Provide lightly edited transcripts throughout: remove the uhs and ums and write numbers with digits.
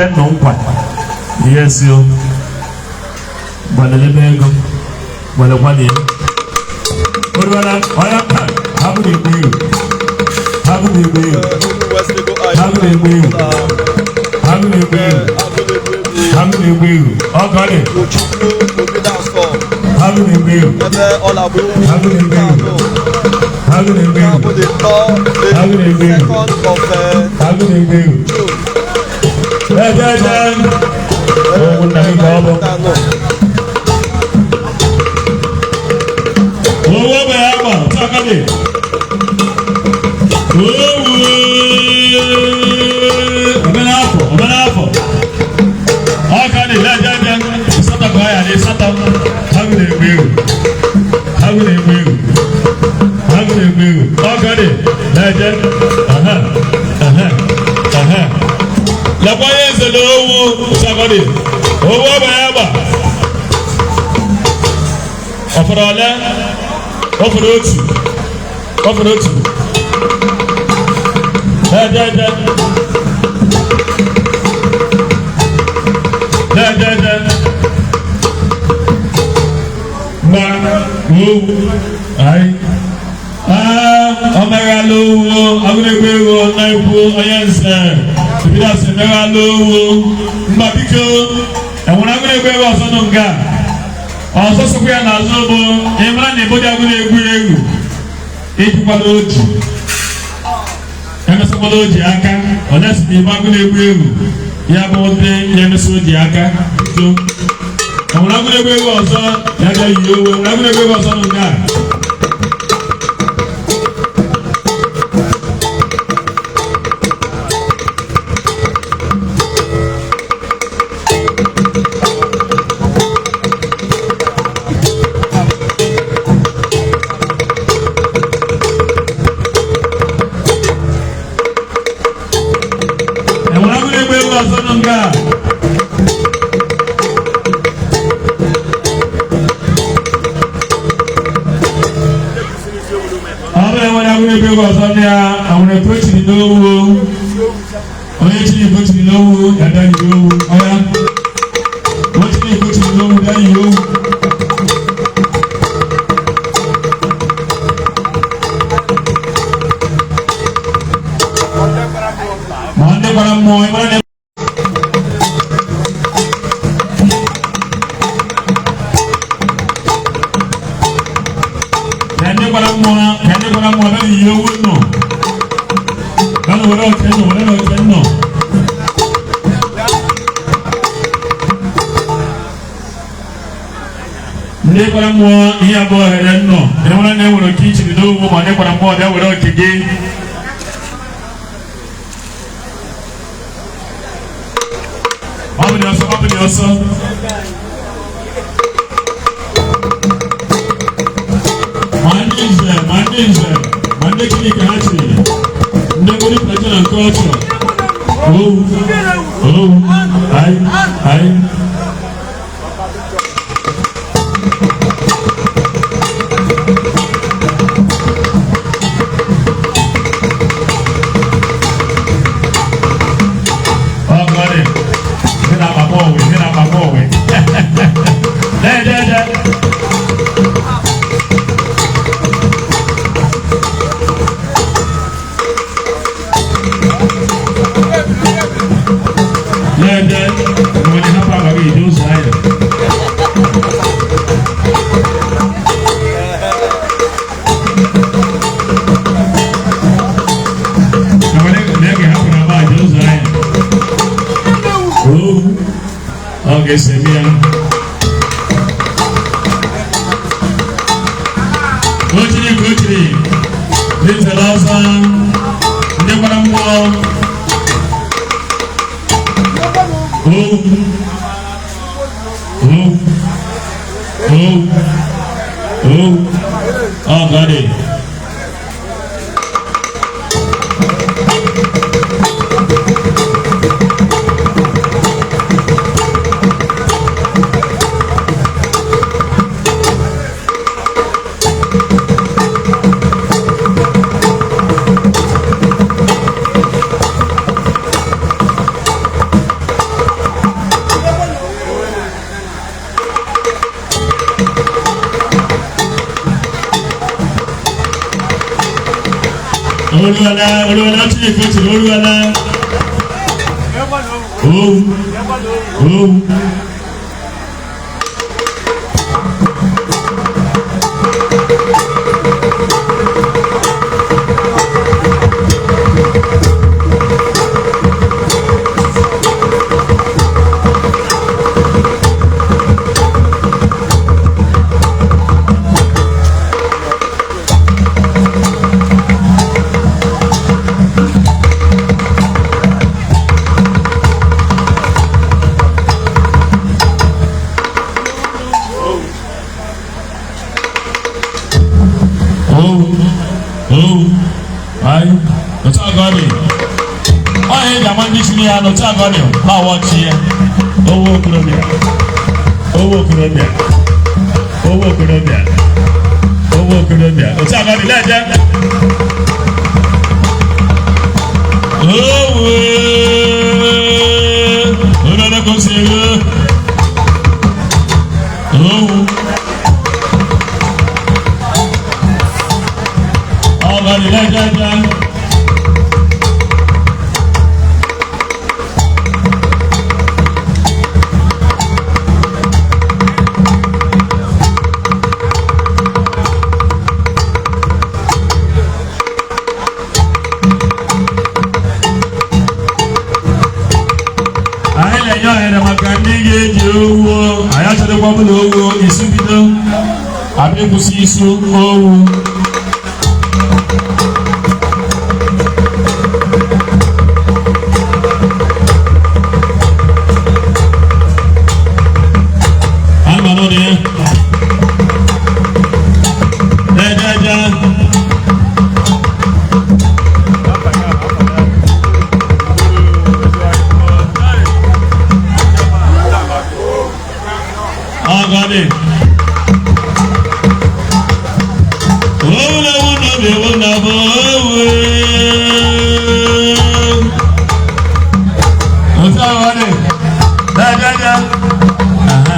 Nọ nkwa ihe si o gbalelebe ego gbalekwana ya oruola onye ha bụ na-egbu ewu, ha bụ na-egbu ewu, ha bụ na-egbu ewu, ha bụ na-egbu ewu, ha bụ na-egbu ewu. Ọ ka ọ dị, ha bụ na-egbu ewu, ha bụ na-egbu ewu, ha bụ na-egbu ewu, ha bụ na-egbu ewu, ha bụ na-egbu ewu. Owó nna gị ka ọ bụ owó bẹ̀ ẹ́ gbà tákàdé owó ọ̀bẹ̀lẹ̀ afọ ọ̀bẹ̀lẹ̀ afọ ọ̀kadì lẹ́jẹ̀jẹ̀ sátọ̀ kọ́ ọ̀yà ní sátọ̀. Ha bụ na-egbu ewu, ha bụ na-egbu ewu, ha bụ na-egbu ewu. Ọ̀kadì lẹ́jẹ̀ ẹ̀hẹ́ ẹ̀hẹ́ ẹ̀hẹ́ lekwa ihe nze na owu sakọdị owu ọgba ya gba ọfọrọ ole, ọfọrọ otu, ọfọrọ otu. Ejeje ejeje gba owu ayi ọ meghala owu agụregwu ego na ikwu onye nze ebido asị meghala owu. Mba, biko, enwere agụregwu ego ọzọ nọ nga ọzọ sokwa ya n'azụ bụ ịmara na ebodi agụregwu egwu ejikwala oji emesịkwala oji aka onye si na ibe agụregwu egwu ya bụ ndị ya emesị oji aka. Biko, enwere agụregwu ego ọzọ ya bịa yie owu? Enwere agụregwu ego ọzọ nọ nga? Enwere agụregwu ego ọzọ nọ nga? Ọ bụrụ enwere agụregwu ego ọzọ ndị a enwere ka o chiri n'owu, onye chiri ka o chiri n'owu ya bịa yiri owu ọya o chiri ka o chiri n'owu bịa yiri owu. Ma ndị gbara mmụọ ịmara na ka ndị gbara mmụọ, ka ndị gbara mmụọ bịa yiri owu nnọ bịa were oke nnọ, were oke nnọ. Ndị gbara mmụọ ihe abụọ here nnọ enwere na enwere oke ichiri n'owu, ma ndị gbara mmụọ bịa were oke gị. Ọ bụ dị ọsọ, ọ bụ dị ọsọ. Ma ndị nze, ma ndị nze, ma ndị gịnị ka ha chiri, ndị nwere culture and culture. Owu owu ayi ayi. Ọgọdị ndị na-agbakọ owe, ndị na-agbakọ owe. Dee dee dee. Dee dee nwere hapụ abaghị ije ụzọ ahịa. Nwere na-ege hapụ na ba ije ụzọ ahịa. Owu ọ ga-esi eme ya. O chiri ka o chiri ndị nzere ọzọ, ndị gbara mmụọ owu owu owu owu. Ọ ga dị. Olúwalá, olúwalá, Chineke ochiri olúwalá. Owu, owu. Owu, owu, ayi, otu agọ dị. Ọ ihe eji ama ndị chiri ya n'otu agọ dị, ma wọchi ya. Owu okorobịa, owu okorobịa, owu okorobịa, owu okorobịa, otu agọ dị leje. Owu, olórí kò sí ewu. Owu. Ọgọ dị lejeje. Anyị na-enye ohere maka ndị ga-eji owu. Anyị achọrọkwa ọbụla owu isi bido abịa ịkwụsị isu owu. Anụmanụ dị ya. Ejeje. Ọgọdị. Owu na-ewu n'obi ewu na-abụ owu. Otu ọgọdị. Ejeje. Aha.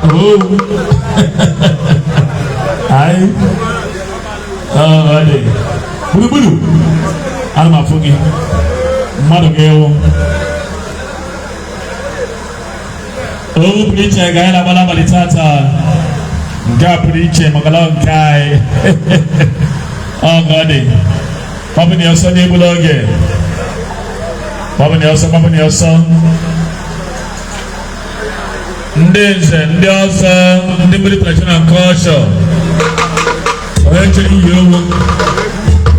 Owu. Ayi. Ọgọdị. Gburugburu. Ana m afụ gị. Mmadụ ga-ewu. Owu pụrụ iche ga anyị na-agba n'abalị tata. Nke a pụrụ iche maka na nke anyị. Ọgọdị. Gbapụ na ọsọ n'egbula oge. Gbapụ na ọsọ, gbapụ na ọsọ. Ndị nze, ndị ọzọ, ndị mmiri tradition and culture. Onye chọrọ iyi owu.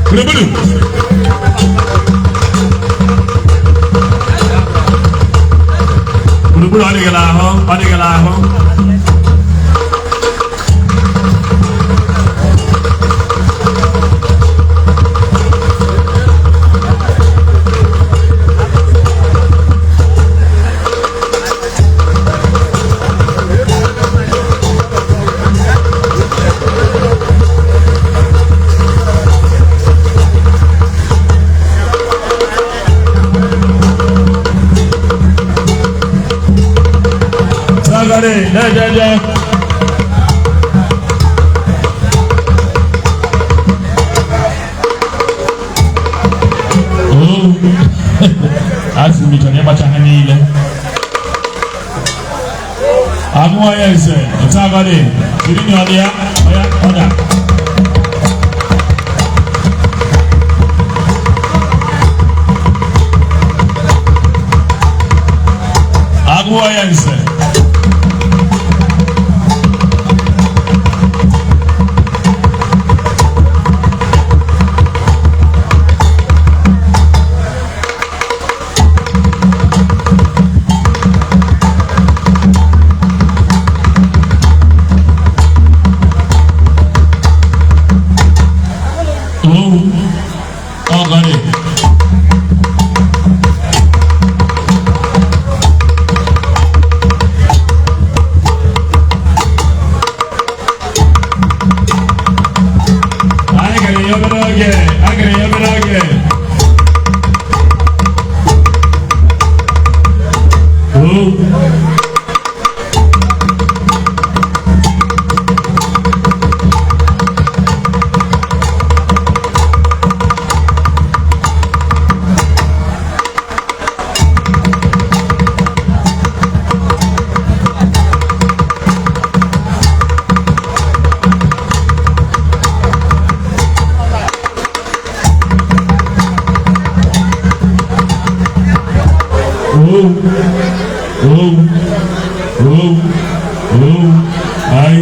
Gburugburu. Gburugburu ọ dịgala ahụ, ọ dịgala ahụ. Sagare, jejeje. Oh, asị m chọrọ ịgbacha ha niile. Agụọ ya eze, otu agọdị, jiri na ọdị ya, ọya, ọda. Agụọ ya eze. Owu, ọgọdị. Owu, owu, owu, owu, ayi.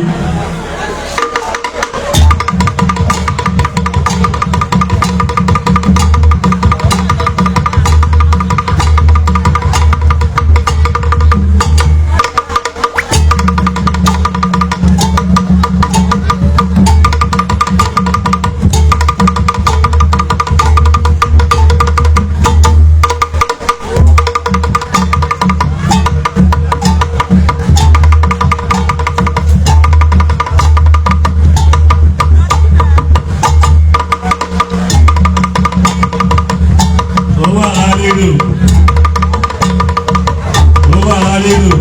Owó àlálẹ́rù. Owó àlálẹ́rù.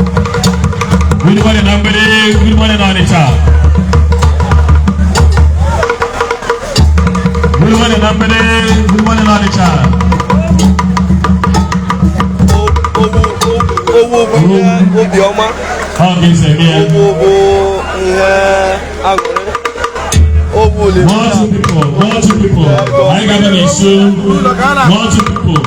Good morning, Nambele. Good morning, Onitsha. Good morning, Nambele. Good morning, Onitsha. Owu bụ ihe obiọma. Ọ ga-esi eme ya. Owu bụ ihe aṅụrị. Owu. One, two people. One, two people. Anyị ga-abịa n'isi. One, two people.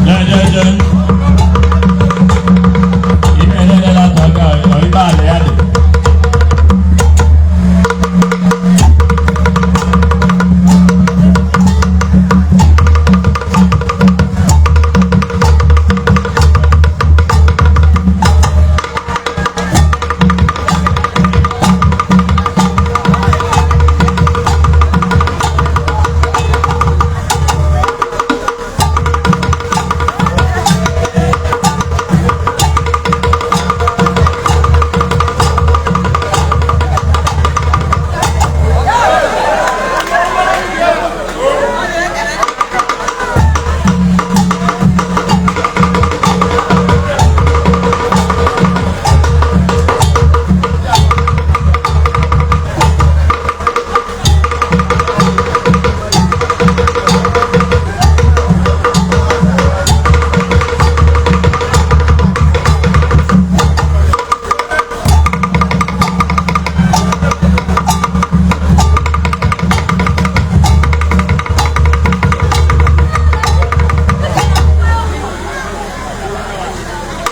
Yeah, yeah. Ibe ẹlẹ́dẹ̀ látọ̀ ọ̀gá ọ̀ ibà àlẹ́ àlẹ́.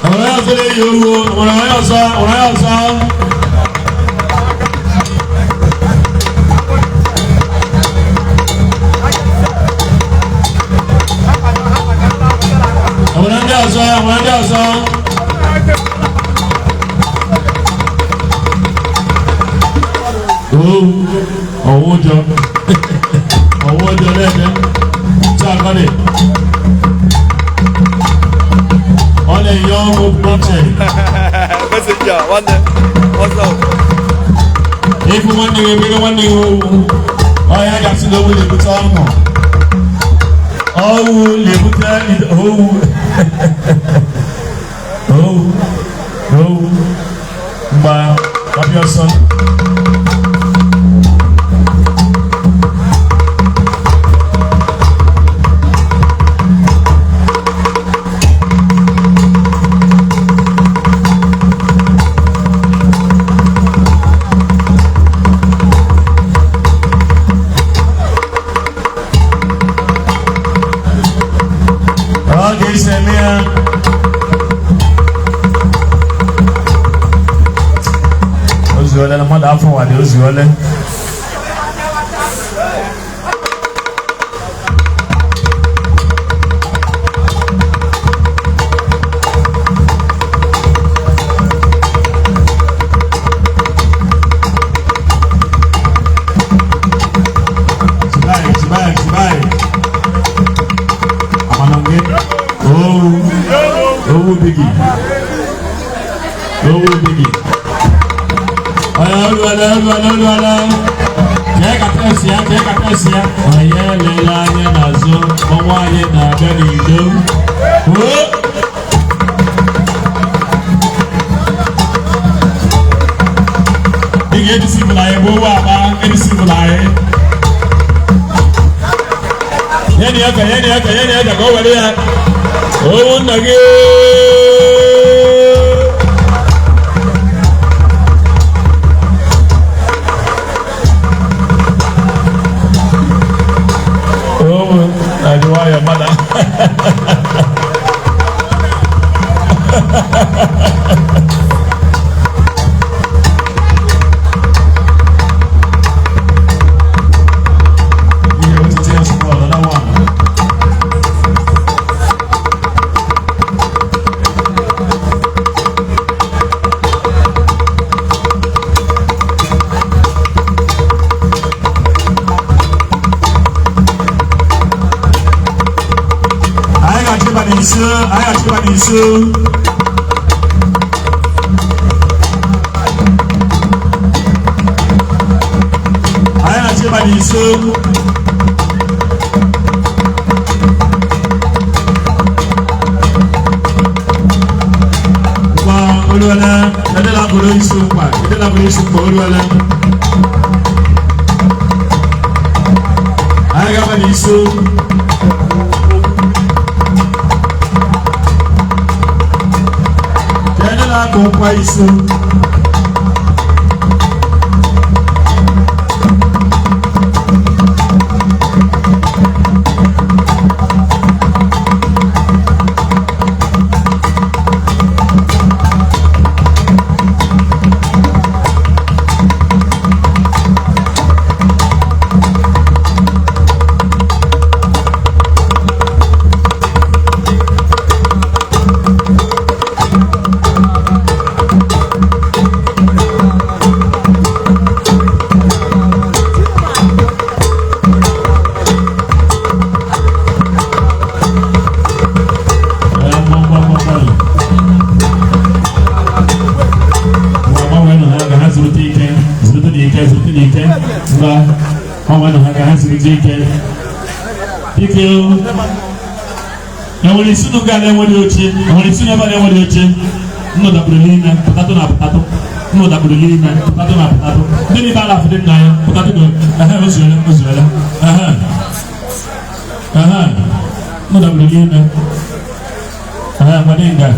Ọ̀rọ̀ yóò fẹ́lẹ́ yìí owó, ọ̀rọ̀ yóò sọ, ọ̀rọ̀ yóò sọ. Ọ̀rọ̀ ndị ọzọ, ọ̀rọ̀ ndị ọzọ. Owu, ọwụ ụjọ. Ọwụ ụjọ na-eme. Tí a kọ́ ni. Ọ na-enye ọnwụ blockchain. Messenger, nwanne, what's up? Ifu nwanne gị emere nwanne gị owu. Ọya gasị na owu na-ebute ọṅụ. Owu na-ebute owu. Owu. Owu. Mgba ọbịa ọsọ. Ọ ga-esi eme ya. Ozuole na mmadụ afọ nwadị ozuole. Sibai, sibai, sibai. Amanange. Owu. Owu bigi. Owu bigi. Ọya olúwalẹ, olúwalẹ, olúwalẹ. Kẹ́ Kee ka tesi ya, kee ka tesi ya. Anyị elela anya n'azụ, ọnwa anyị na-abịa n'udo. Oo! Ị ga-edisi bụla anyị bụ owu akpa, edisi bụla anyị. Nye na ya ka, nye na ya ka, nye na ya ka, ka o were ya. Owu nna gị. Owu na-adị nwayọọ mana. Ihe otiti ya small, another one. Anyị ga-achịba n'isu, anyị ga-achịba n'isu. Anyị ga-achịba n'isu. Ngwa oluwele, edela bụrụ isu nkwa, edela bụrụ isu nkwa oluwele. Anyị ga-aba n'isu. Kedụ na-akụ nkwa isu? Gbanweenụ ha ka ha zurute ike, zurute n'ike, zurute n'ike. Ngwa, gbanweenụ ha ka ha zurute ike. Biko, enwere isi unu ga na-enweghị oche, enwere isi ebe na-enweghị oche. Nnụ dakpuru n'ime, pụtatụ na pụtatụ. Nnụ dakpuru n'ime, pụtatụ na pụtatụ. Ndị niile ala afụ dị nna ya, pụtatụ na ehe, ozuele, ozuele. Ehe. Ehe. Nnụ dakpuru n'ime. Ehe, nwere nga.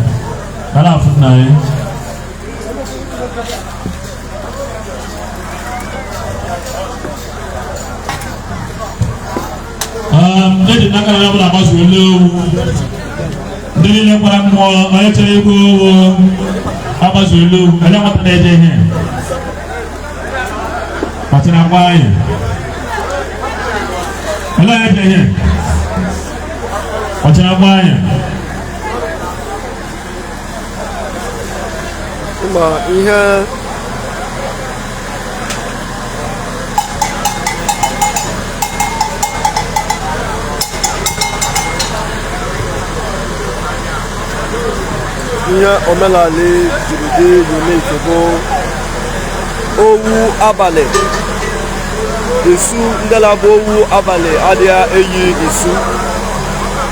Ala afụ nna ya. Eji n'aka na onye ọbụla agbazuola owu. Ndị niile kwara mmụọ, onye chere igbu owu agbazuola owu. Ele nwata na-eje ihe kpachara ngwa anyị. Ele onye eje ihe kpachara ngwa anyị. Ma ihe ihe omenala jiri dị unique bụ owu abalị. Isu ndị na-abụ owu abalị adịghị eyi isu,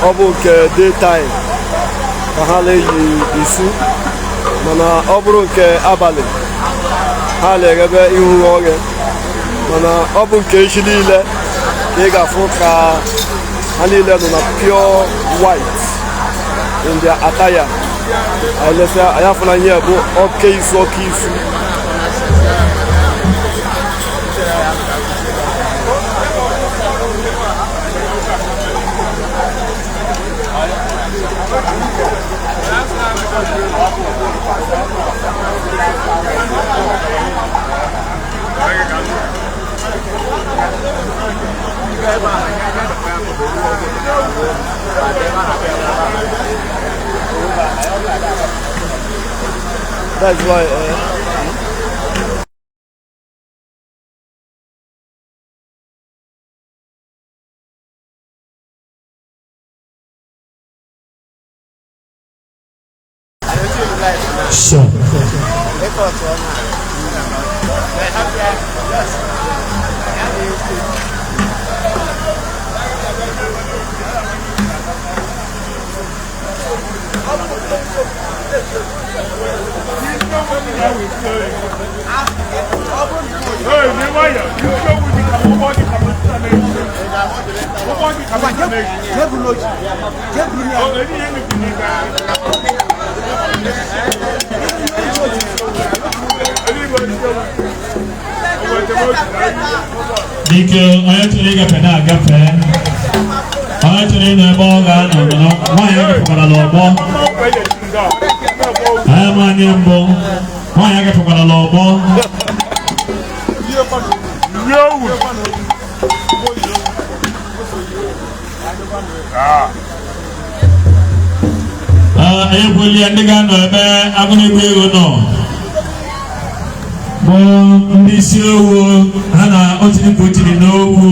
ọ bụ nke daytime ka ha na-eyi isu, mana ọ bụrụ nke abalị ha na-eghebe ihu oghe. Mana ọ bụ nke echi niile ka ị ga-afụ ka ha niile nọ na pure white in their attire. Anyị lesịa anyị afụ na ihe bụ oke isu, oke isu. That's why Sure. Biko, onye chọrọ ịgafe na-agafe. Onye chọrọ ịnọ ebe ọ ga-anọ nọrọ. Nwaanyị agafekwala n'ọgbọ. Onye nwaanyị mbụ, nwaanyị agafekwala n'ọgbọ. Ekweli ya, ndị ga-anọ ebe agụnegbu ego nọ bụ ndị isi owu ha na otiri ka o tiri n'owu.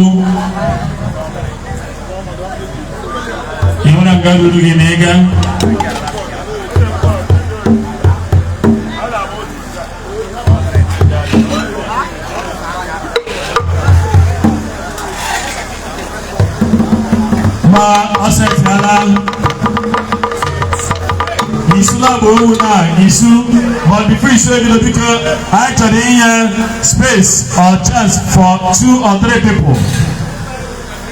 Ị nwere nga ruru gị na ịga. Ma ọ setịala isu na bụ owu na isu, but before isu ebido, biko, anyị chọrọ inye space or chance for two or three people.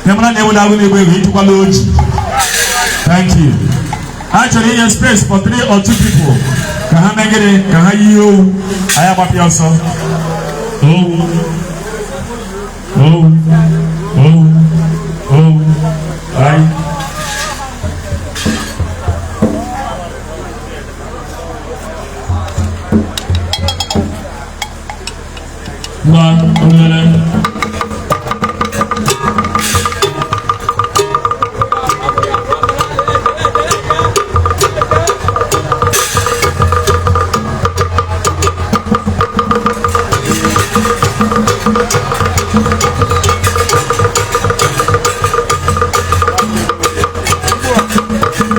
Nyamara na ewu na agụ na-egbu ego ịtụkwala oji. Thank you. Anyị chọrọ inye space for three or two people ka ha mee gịnị? Ka ha yie owu. Anyị agbapịa ọsọ. Owu, owu, owu, owu anyị. Ngwa olele.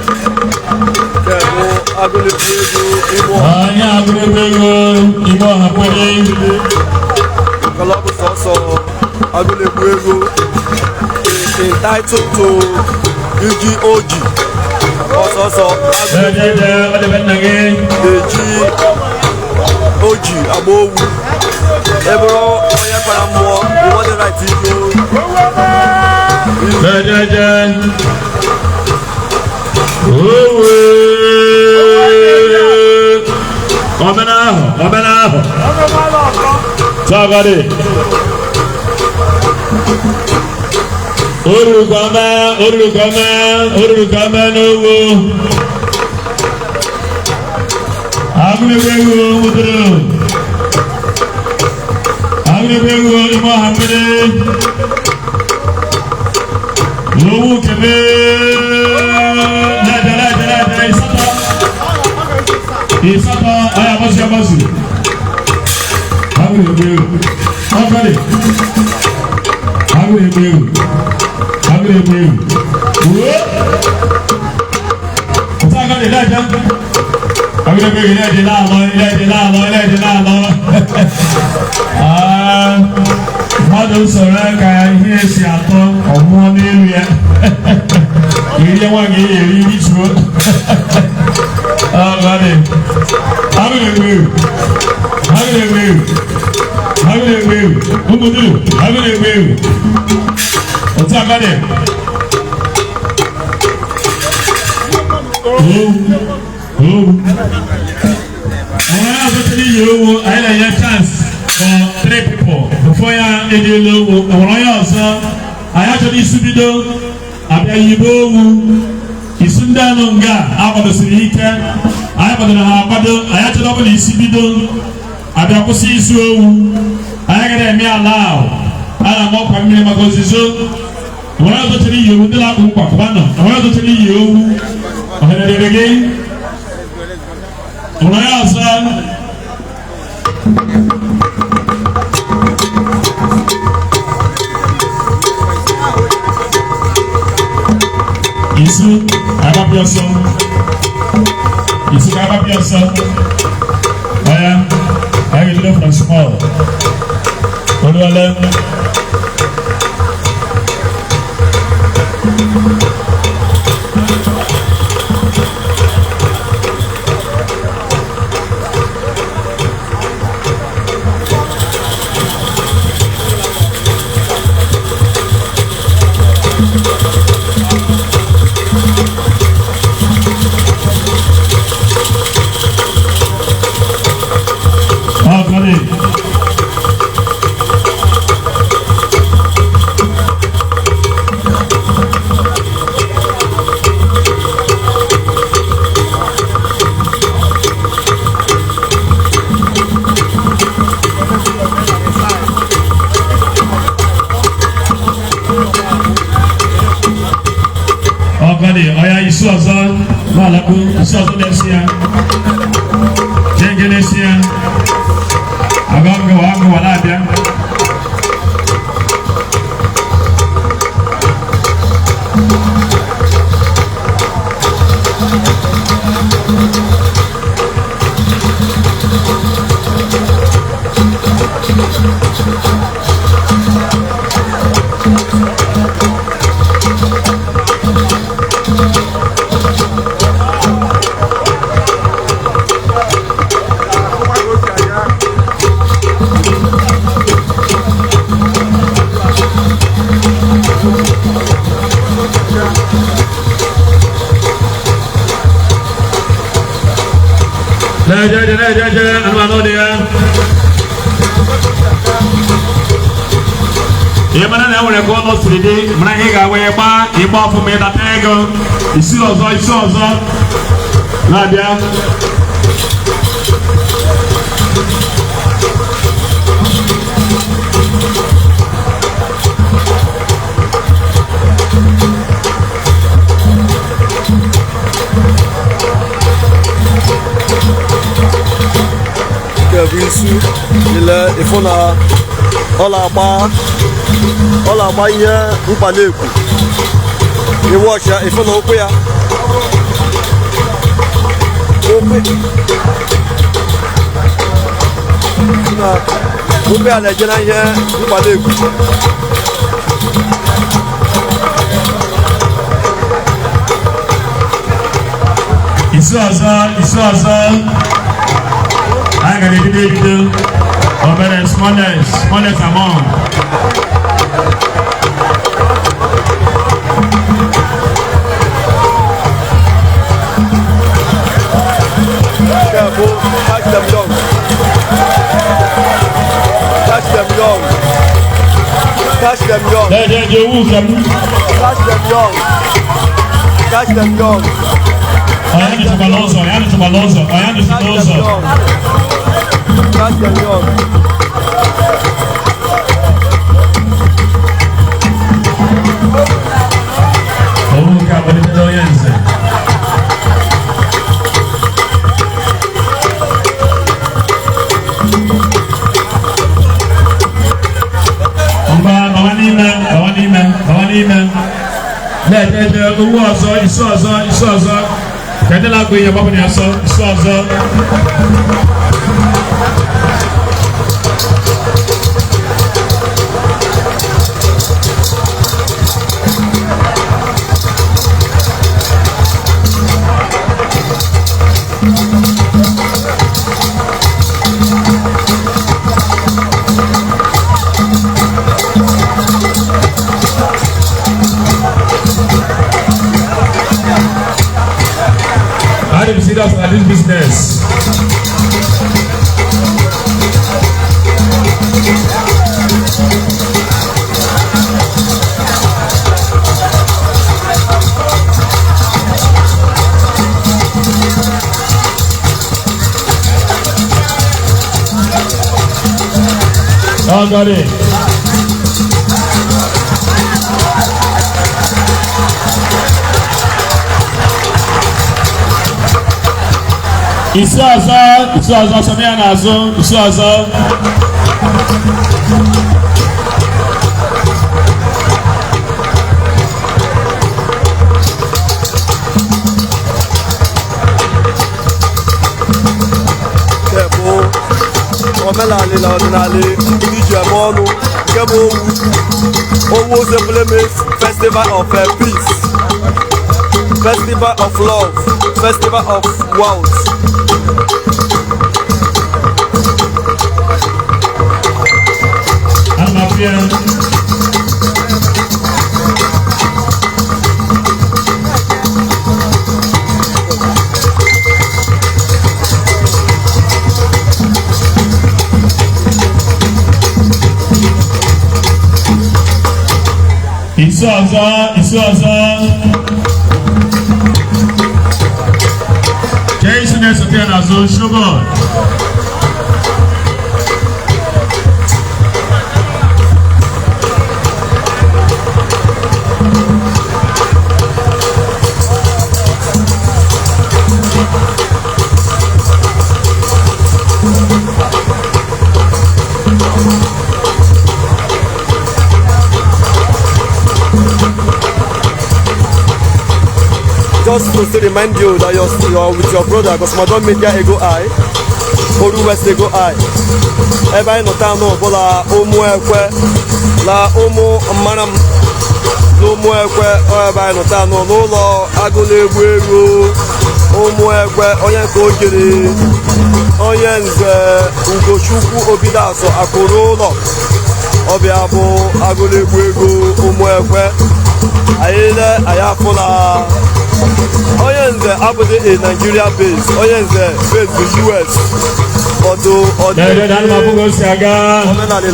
Nke bụ agụnegbu ego ime. Anyị agụregwu ego ime ọha kwere. Ọkọlọ bụ sọsọ agụnegbu ego is entitled to iji oji ọsọsọ agụ Ejeje, ọ debe nna gị. Na-eji oji agba owu. Ebụrụ onye kwara mmụọ, you want the right iji owu. Ejeje. Owe. Ọmena ahụ, ọmena ahụ. Tọgọdị. Oruru ka ọma, oruru ka ọma, oruru ka ọma n'owo. Agụregwu ego nwụdoro. Agụregwu ego ime ọha mmiri. Owu kebe. Lẹ́ẹ̀dẹ̀ lẹ́ẹ̀dẹ̀ lẹ́ẹ̀dẹ̀ ìsátọ̀. Ìsátọ̀ ayé abọ́sí abọ́sí. Agụregwu ego. Ọkọlị. Agụregwu ego. Agụregwu ego. Wo. Ọtá akọlị lẹ́ẹ̀dẹ̀. Agụregwu ego lẹ́ẹ̀dẹ̀ láàlọ́ lẹ́ẹ̀dẹ̀ láàlọ́ lẹ́ẹ̀dẹ̀ láàlọ́. Ah, mmadụ soro ka ihe esi atọ ọmụọ n'elu ya iri nwa gị eri ituo. Agadi agụrụ egwu, agụrụ egwu, agụrụ egwu, ụmụduru agụrụ egwu egwu. Otu agadi owu owu. Àwọn ọzọ iyi owu, anyị na-enye chance for three people before ya ejela owu. Enwere onye ọzọ? Anyị achọrọ isi bido abịa yibe owu. Isi ndị anụ nga akwadosiri ike, anyị kwadoro ha akwado. Anyị achọrọ ọbụla isi bido abịa kwụsị isi owu. Anyị agaghị eme ala ahụ a na-ama ọkwa mmiri maka ozizo. Enwere ọzọ chọrọ iyi owu? Ndị na-akpụ nkwa kụba nọ. Enwere ọzọ chọrọ iyi owu? Ohere dịrị gị. Enwere onye ọzọ? Isu agbapịa ọsọ. Isu ka agbapịa ọsọ. Ọya, anyị ga-ebido from small. Olúwalẹ. Ọgọdị ọya isi ọzọ n'alakpu isi ọzọ na-esi ya. Jenge na-esi ya. Agọ ngụwa ngụwa na-abịa. Na-eje na-eje eje anụmanụ dị ya. Ihe mara na enwere ka ụlọ siri dị mara ihe ị ga-awa ịgba ịgba ọfụma ịdata ego isi ọzọ isi ọzọ na-abịa. Nke bụ isu ile ịfụ na ọ na-agba ọ na-agba ihe mkpali ekwu iwu ọcha ịfụ na ụkwụ ya ụkwụ na ụkwụ ya na-eje na ihe mkpali ekwu. Isi ọzọ isi ọzọ anyị gara ebido ebido obere smallest smallest among. Nke bụ catch them young, catch them young, catch them young. Na-eje eje owu nke m. Catch them young, catch them young. Ọya nụtụkwala ụzọ, ya nụtụkwala ụzọ, ọya Catch nụtụkwala them ụzọ. young, catch them young. Owu nke agbalitela onye nze. Ngwa bawa n'ime, bawa n'ime, bawa n'ime. Na-eje eje owu ọzọ, isi ọzọ, isi ọzọ. Ka ndị na-agụ ihe gbapụ ya ọsọ, isi ọzọ. I dey serious about this business. Oh, got it. Isi ọzọ, isi ọzọ, sọm ya n'azụ, isi ọzọ. Nke bụ omenala na ọdịnala ndị ji eme ọnụ nke bụ owu owu Ozekwuleme Festival of Peace, Festival of Love, Festival of Wealth. Ana m afụ ya. Isi ọzọ, isi ọzọ. Kee isi na-esote ya n'azụ, showboy. Just to still remind you that you're with your brother Cosmodon Media Ego Eye, Oru West Ego Eye. Ebe anyị nọ taa n'ọbụla ụmụ ekwe la ụmụ mmaram n'ụmụ ekwe, ebe anyị nọ taa nọ n'ụlọ agụ na-egbu ego ụmụ ekwe, onye nke okere onye nze Ugochukwu Obidaso akụrụ ụlọ ọbịa bụ agụ na-egbu ego ụmụ ekwe. Anyị le anyị afụla onye nze abụghị a Nigeria base, onye nze base bụ US ọdụ omenala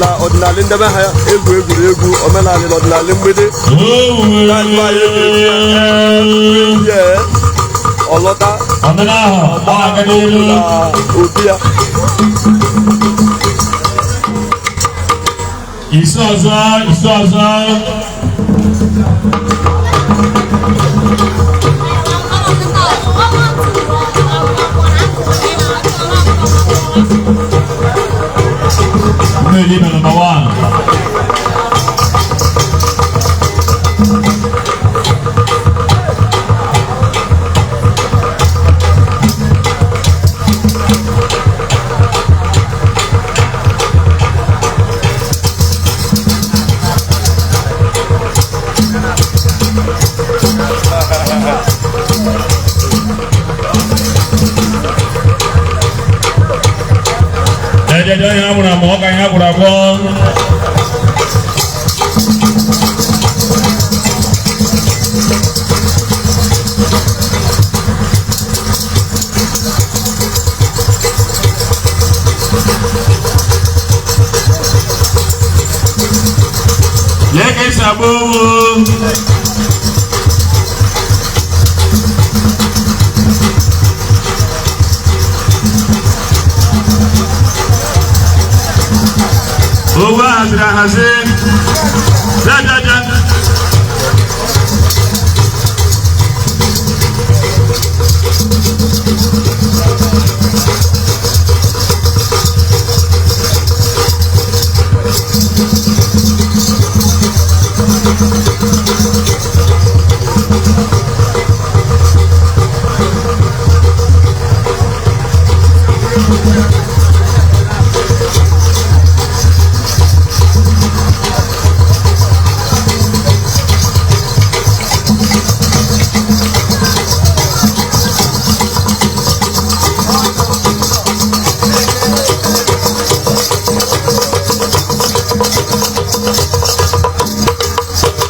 na ọdịnala ndebe ha egwu egwuregwu omenala na ọdịnala mgbede ọlọta na obi ya. Isi ọzọ, isi ọzọ. Mmeri number 1. Ẹjẹjọ yẹn amúra mọ ọkà yẹn amúra gbọ. Yẹ kí sàbó wo. Owó ahaziri ahazi jajaja.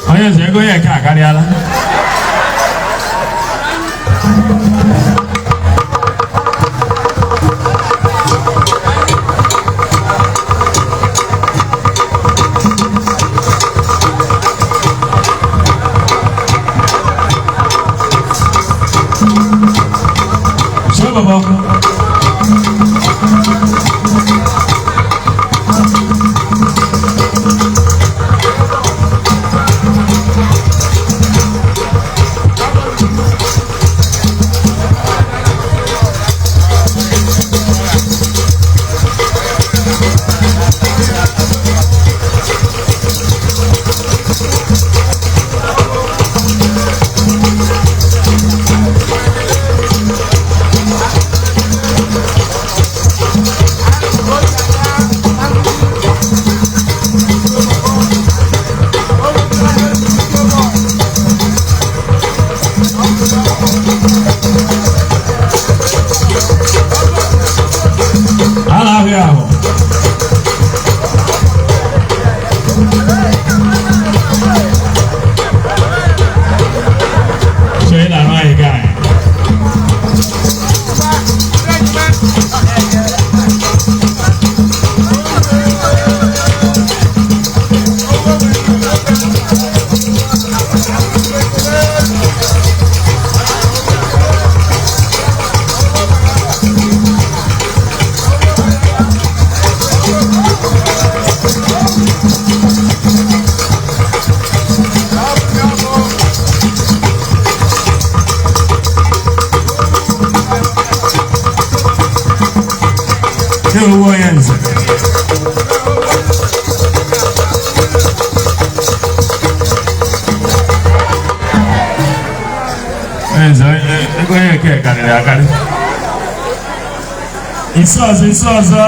Onye nze ego ya nke a karịala. So baba. Eze ego onye nke karịrị akarị. Isi ọzọ, isi ọzọ.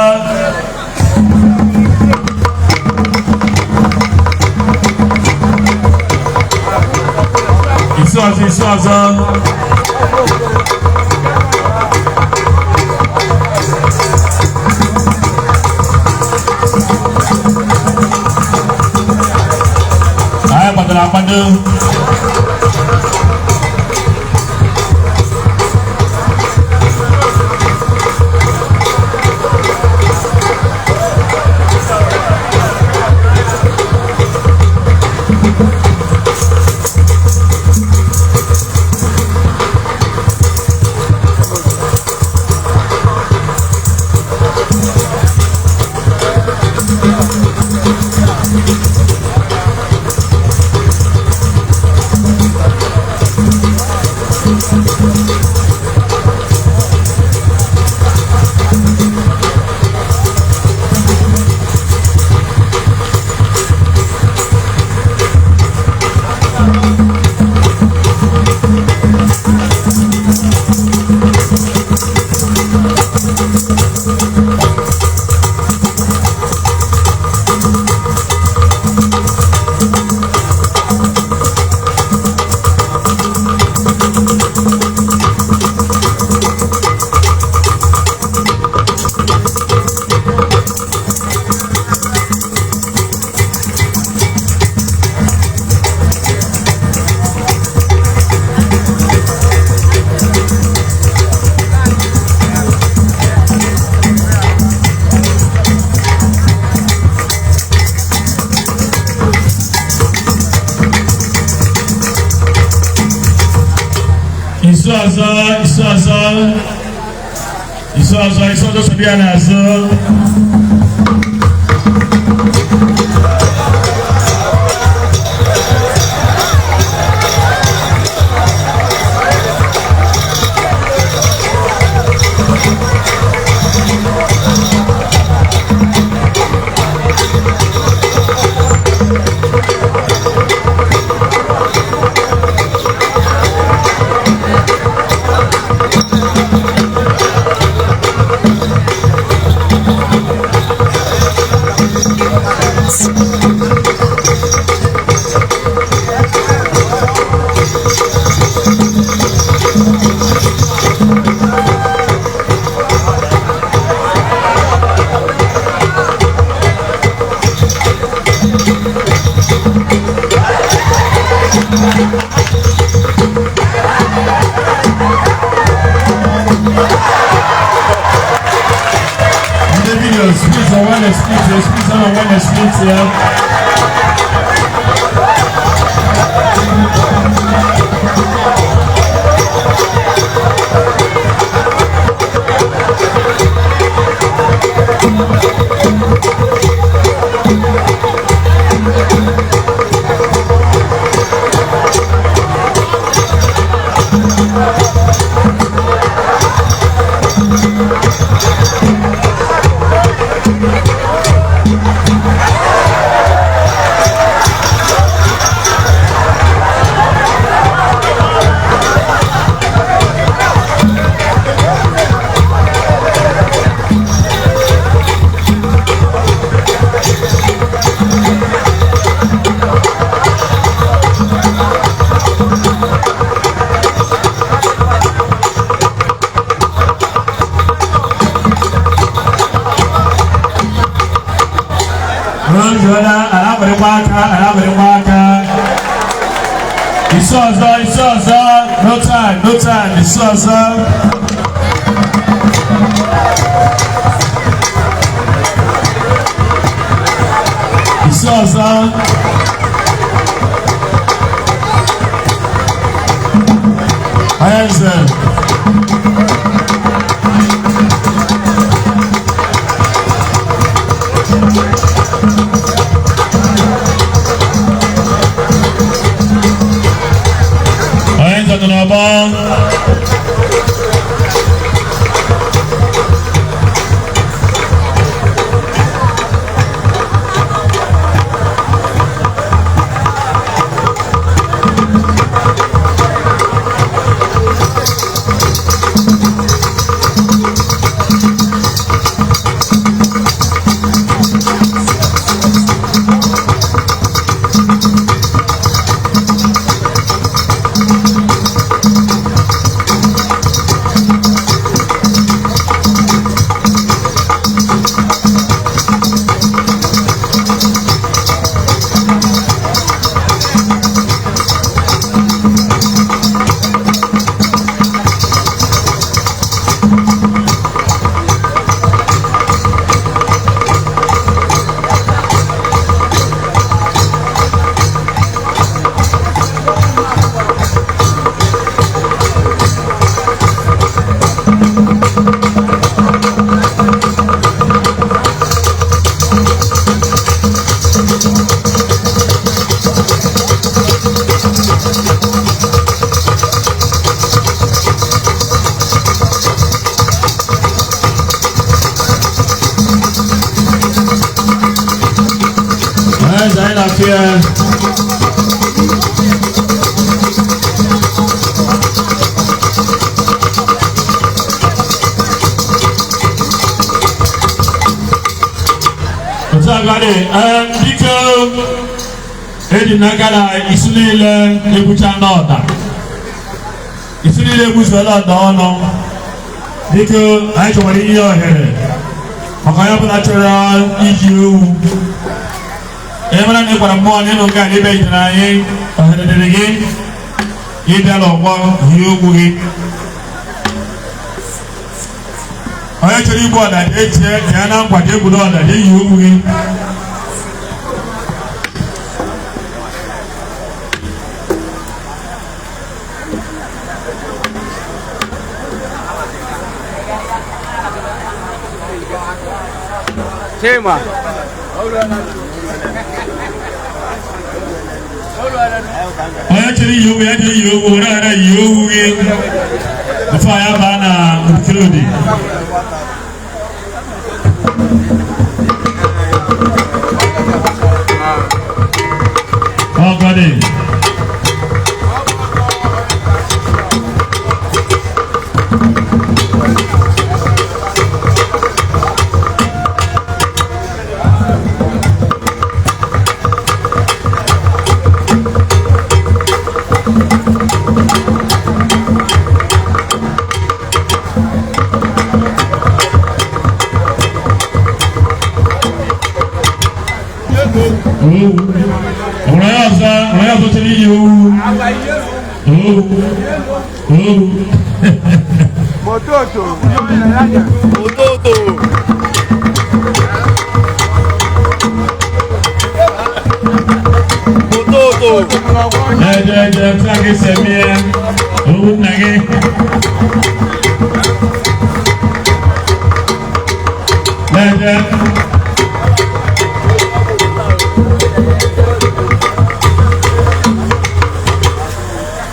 Isi ọzọ, isi ọzọ. Anyị kwadoro akwado. Isi ọzọ, isi ọzọ, isi ọzọ, isi ọzọ sobi ya n'azụ. Ndị video split on one split, split on one split ya. Rozuola, alabịrịkwa aka, alabịrịkwa aka. Isi ọzọ, isi ọzọ, no time, no time, isi ọzọ. Isi ọzọ. Onye nze. Onye nze nọ n'ọgbọ. Onye eze, anyị na-afụ ya. Otu agadi, biko, eji m n'aka na isu niile egbucha n'ọda, isu niile egbuzuola ọda ọnụ. Biko, anyị chọkwara ihe ohere maka onye ọbụla chọrọ iji ewu. Ị mara na ị gwara mmụọ na ịnụ nke a n'ebe jidere anyị, ohere dịrị gị ịbịa n'ọgbọ hie okwu gị. Onye chọrọ igbu ọda dị echie ya na nkwa dị egbudo ọda dị yi okwu gị. Chima. Onye chọrọ iyi okwu ya dị iyi okwu, were ghara yi okwu gị before ya baa na okirodi. Ọgọdị. Owu. Onye ọzọ, onye ọzọ chọrọ iyi owu. Owu. Owu. Mototo. Mototo. Mototo. Eje eje tí a kì í sẹ̀mí ẹ, owu nna gị. Eje.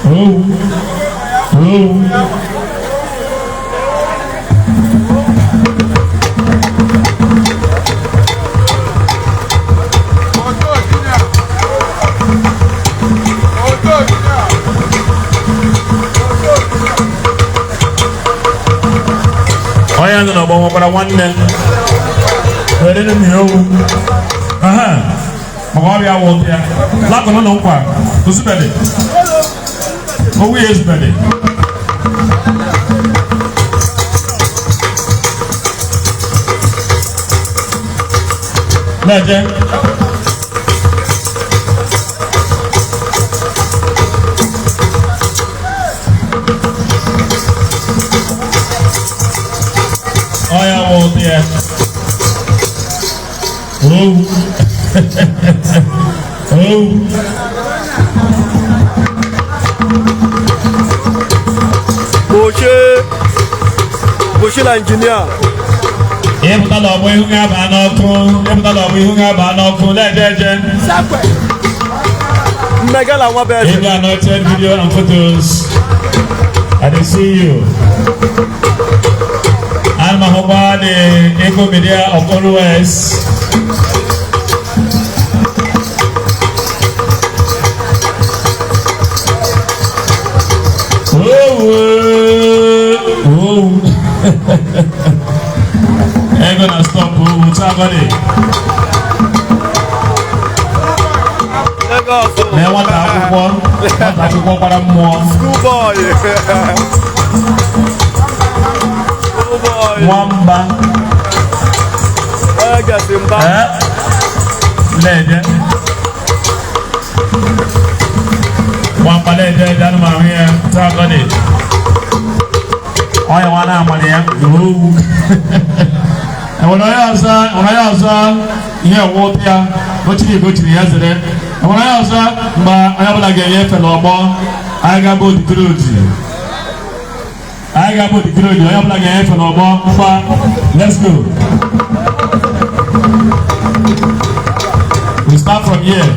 Owu. Owu. Onye nọ n'ọgbọ nwekwara nwanne. Were nụ mmiri owu. Aha. Maka ọrịa wụ ya. Lakụnụ nụ nkwa. Ozubede. Owu ya ezubede. Lẹ́jẹ̀. Ọya wụ ya. Owu. Owu. Gbochie. Gbochie na injinia. Ịpụtala ọgbọ ihu ga-aba n'ọkụ. Ịpụtala ọgbọ ihu ga-aba n'ọkụ. Lẹ́jẹ̀ eje. Mmega na nwa bụ eze. Ego anointed video and photos. I dey see you. Ana m ahụkwa the Ego Media of Always. Owu. Owu. Ego na stop owu taa. Lagos. Lee nwata akwụkwọ, nwata akwụkwọ gbara mmụọ. School boy. School boy. Nwamba. Onye gasị mba. Ee, leje nwamba, leje eje anụmanụ ya taa gọdị ọya nwa na-amalị ya owu. Enwere onye ọzọ, enwere onye ọzọ ihe ewu ụtụ ya gochiri egochiri ya zere. Enwere onye ọzọ? Mgbe onye ọbụla ga-enye efe n'ọgbọ, anyị ga-abụ odikiri, anyị ga-abụ odikiri. Onye ọbụla ga-enye efe n'ọgbọ mgba. Let's go. We start from here.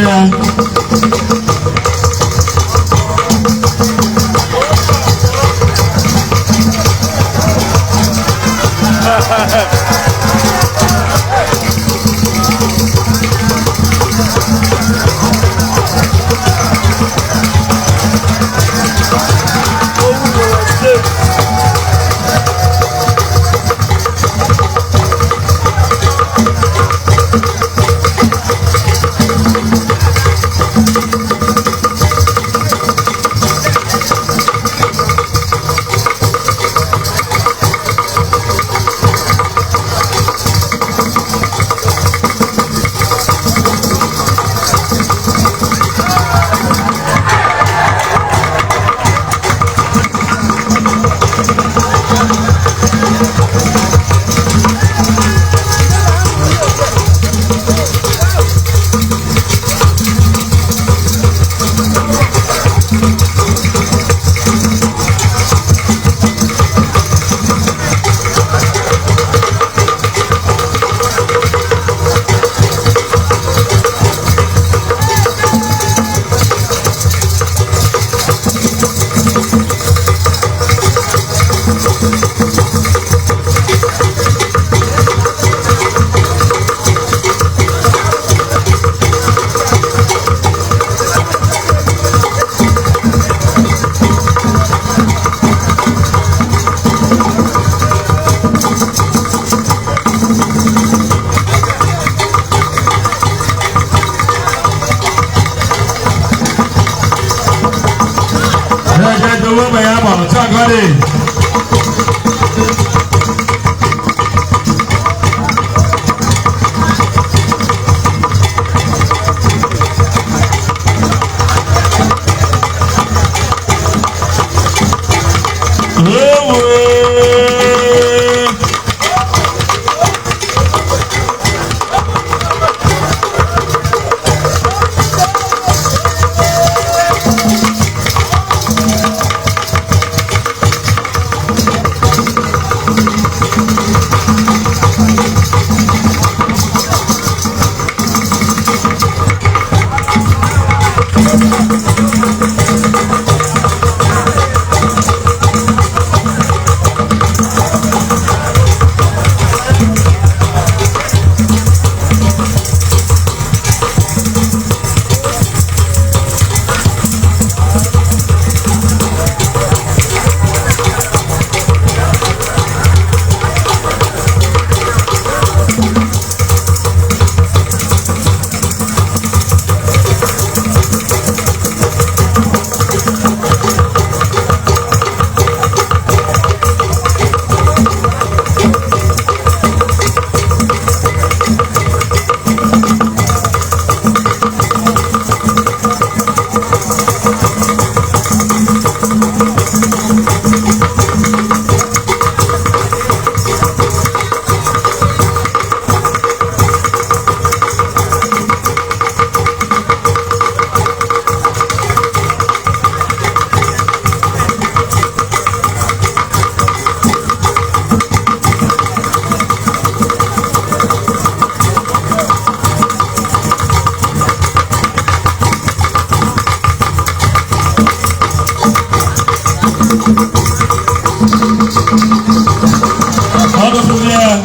ya. Owu nwere steeti. Ẹ̀jẹ̀ gbowó bẹ̀yà bọ̀ tí a kọ́ de. Ewe. Ọdún fún mi ẹ.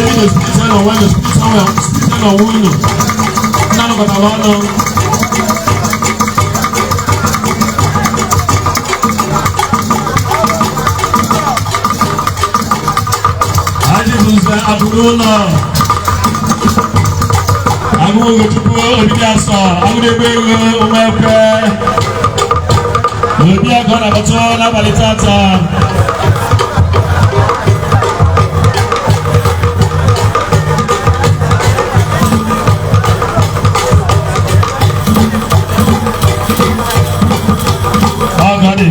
Ndị bi n'ospiti nọ nwe n'ospiti nọ spiti nọ nwe unu. Ndị anọkọtara ọnụ. Ajị bụ nze abụrụ ụlọ. Agụụ Chukwu obibi asọ, agụụ ebe ego ụmụekwe. Obi agụ na-akpọtụ n'abalị tata. Ọ ga-adị.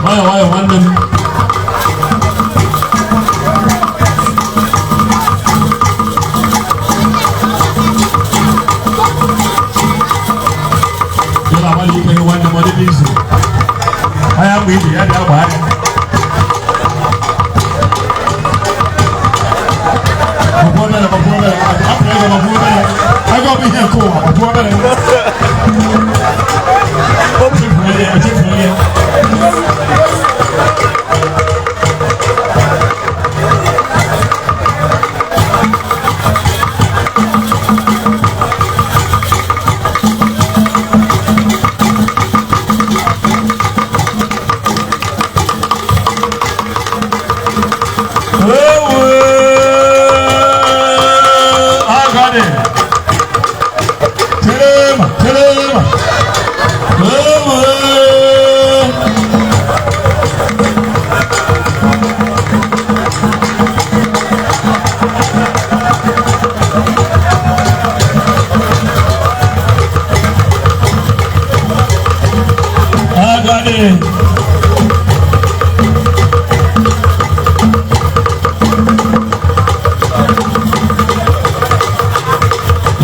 Nwayọ nwayọ nwanne m. Ị na-agbalị ike gị nwanne m, ọ dịghị izu. Anya mgbe iji ya bịa gbaa ya. Gbapụ obere, gbapụ obere, hapụ ego, gbapụ obere. Ego bụ ihe nke ụwa, gbapụ obere. Chefuo ya, chefuo ya. Ewe! Agadi! Telema, telema! Ewe! Agadi!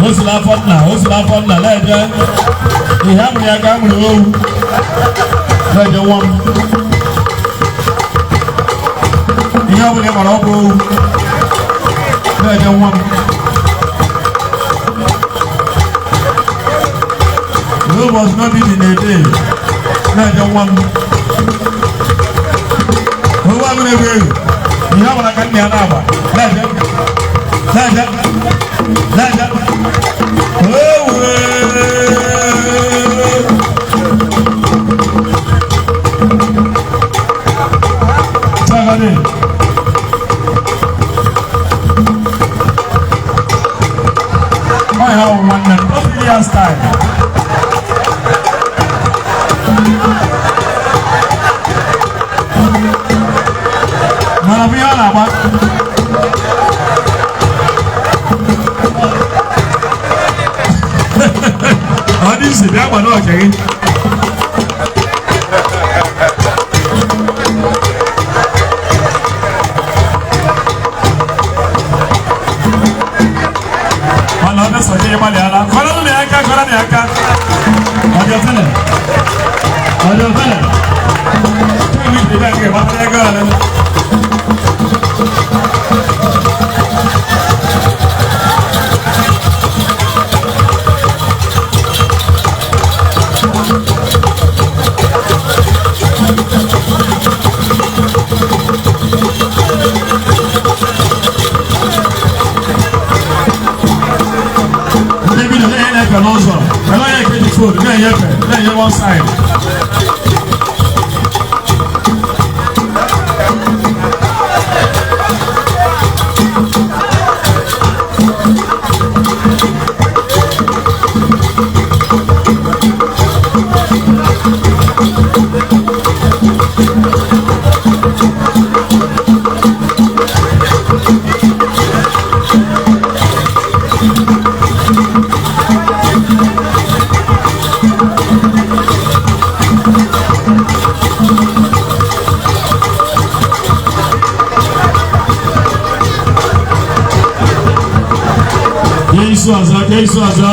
O si n'afọ nna, o si n'afọ nna na-eje ihe amụrụ ya ka amụrụ owu na-eje nwa m. Ihe ọ bụla ị gbara ọ bụ owu na-eje nwa m. Rome was not built in a day. Na-eje nwa m. Owu ahụ na-ewu ewu. Ihe ọ bụla ka nna ya na-agba na-eje na-eje na-eje. Owe! Sagade. Ọ ya bụ nwanne m, o ya style. Mana bụ ihe ọ na-agba. Ọ dị isi bịa gbado ọke gị. Mana ọ dị sọ gị ịgbalịala. Kọrọ nụ ya aka, kọrọ nụ ya aka. Ọ dị ofele. Ọ dị ofele. Kemgbe iji bịa nke gbatara ego ole. Ndị bi na-enyefe n'ụzọ, anaghị ekeji fon, na-enyefe, na-enye one side. Ka isu ọzọ, ka isu ọzọ.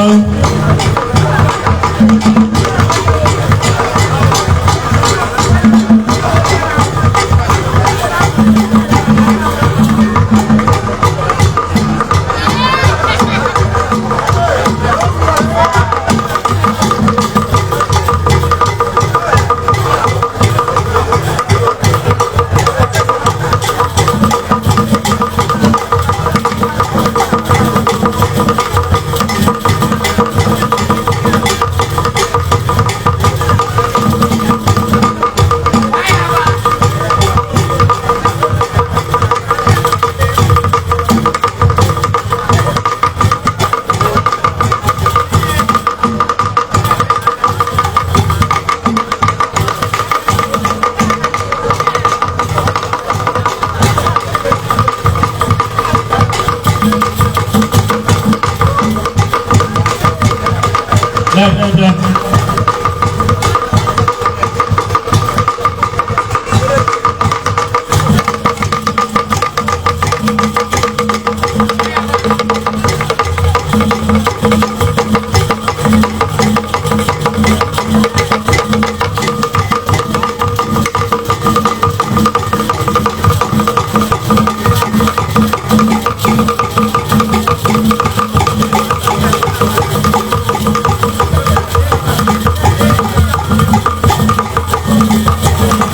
Na-abịa.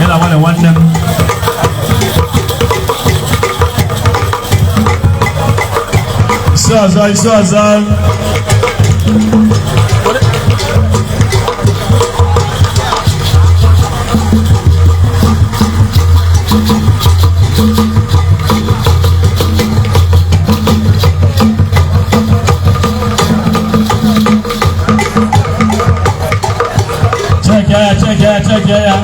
Ị na-agbalị nwanne m. Isi ọzọ, isi ọzọ. Check ya, check ya, check ya.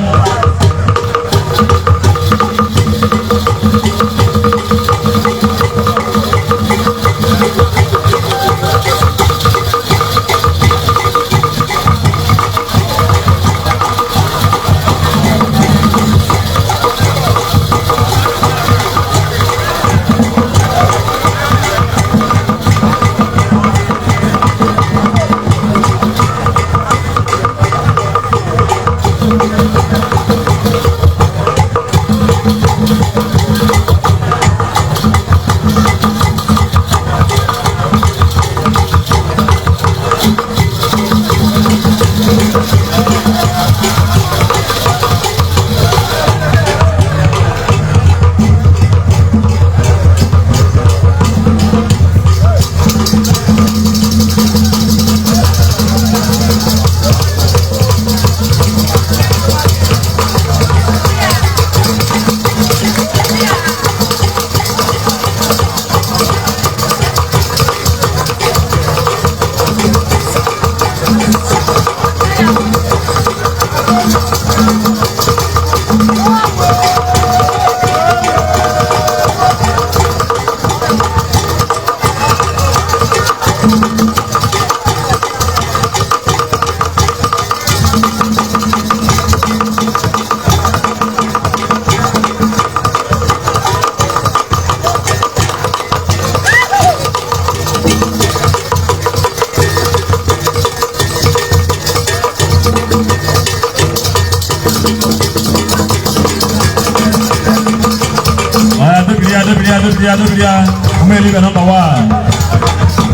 Aya, dobiri ya, dobiri ya, dobiri ya, dobiri ya. Ụmụ eluigwe nọmba 1.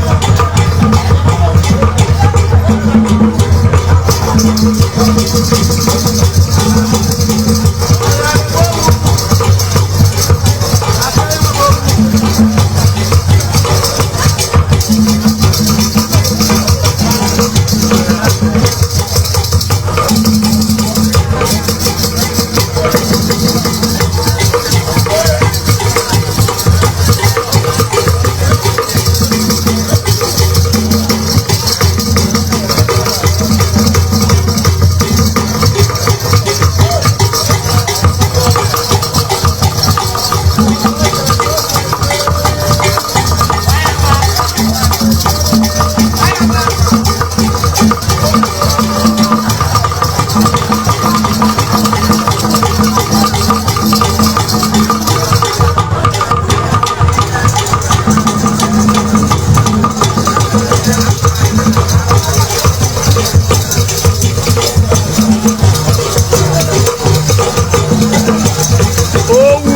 Owu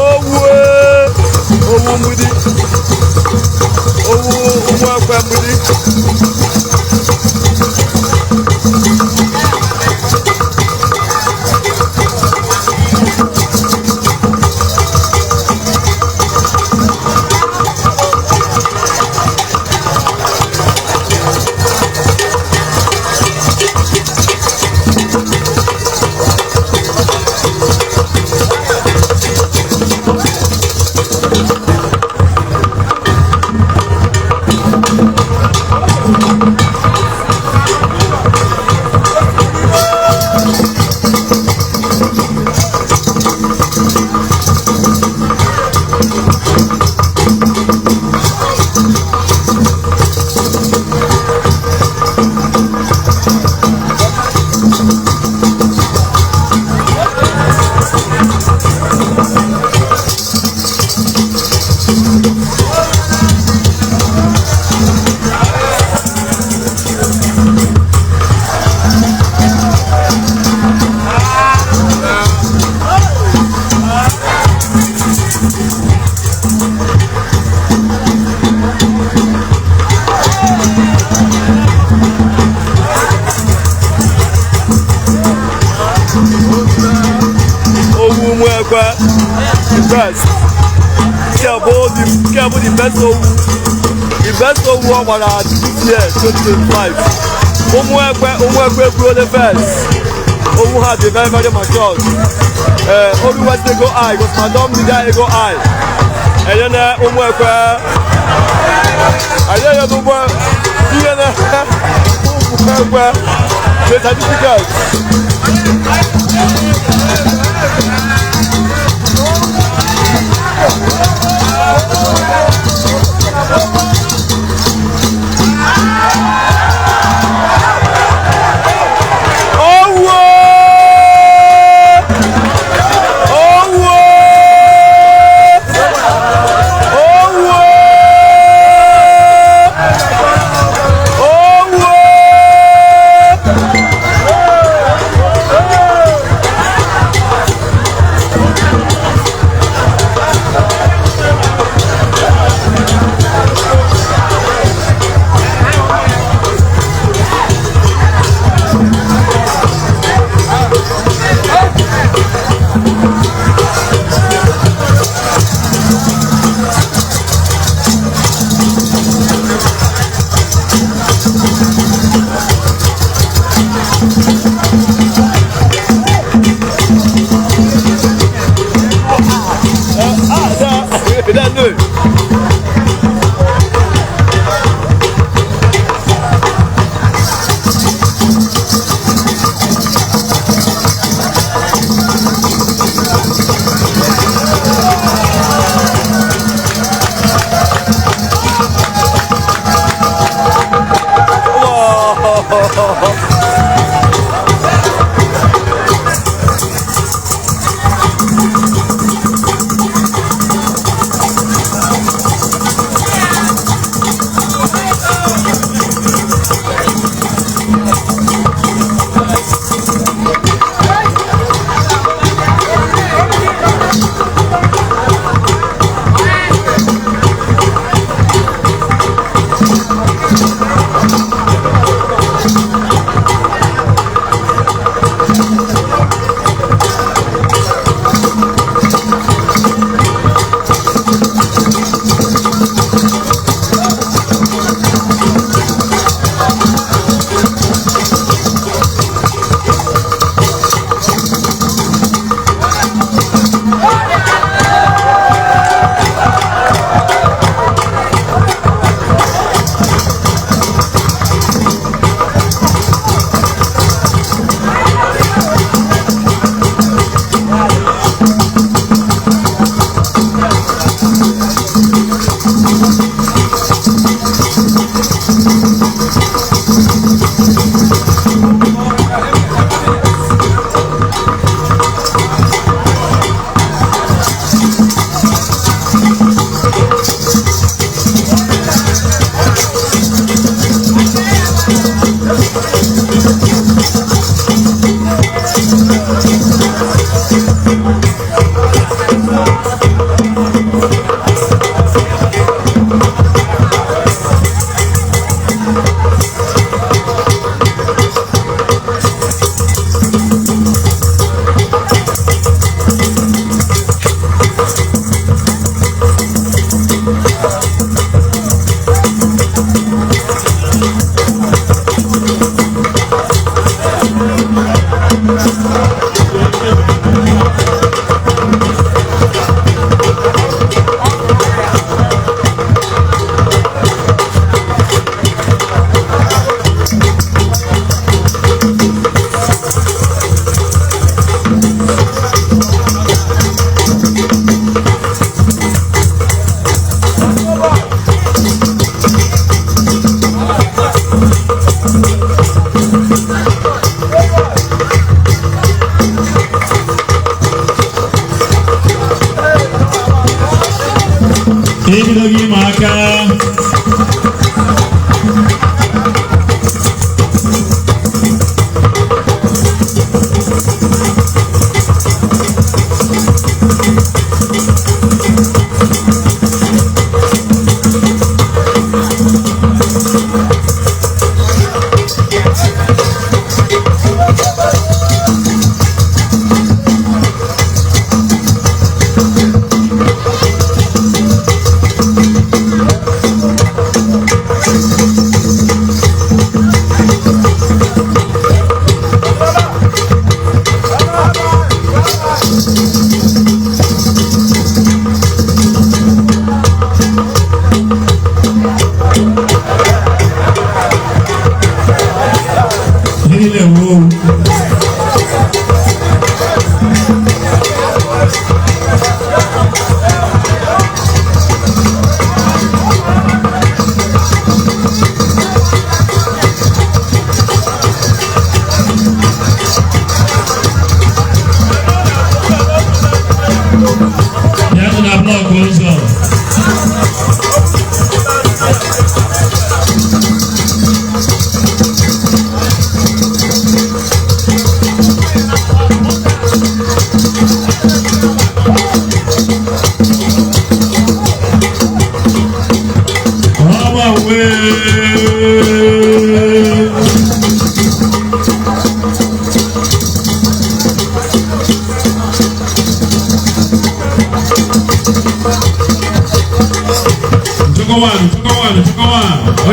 owu owu mgbidi owu ụmụ ekwe mgbidi. first. Nke bụ the best owu, the best owu ọ gbara this year 2025. Ụmụekwe, Ụmụekwe ebuole first. Owu ha dị very very matured. Ee, Oru West Ego I gosi Madam Media Ego I enye na Ụmụekwe anyị enye n'ụgbọ ihe na Ụmụekwe the certificate. Owo! Owo! Owo! Owo! Ah, that, that, Wow.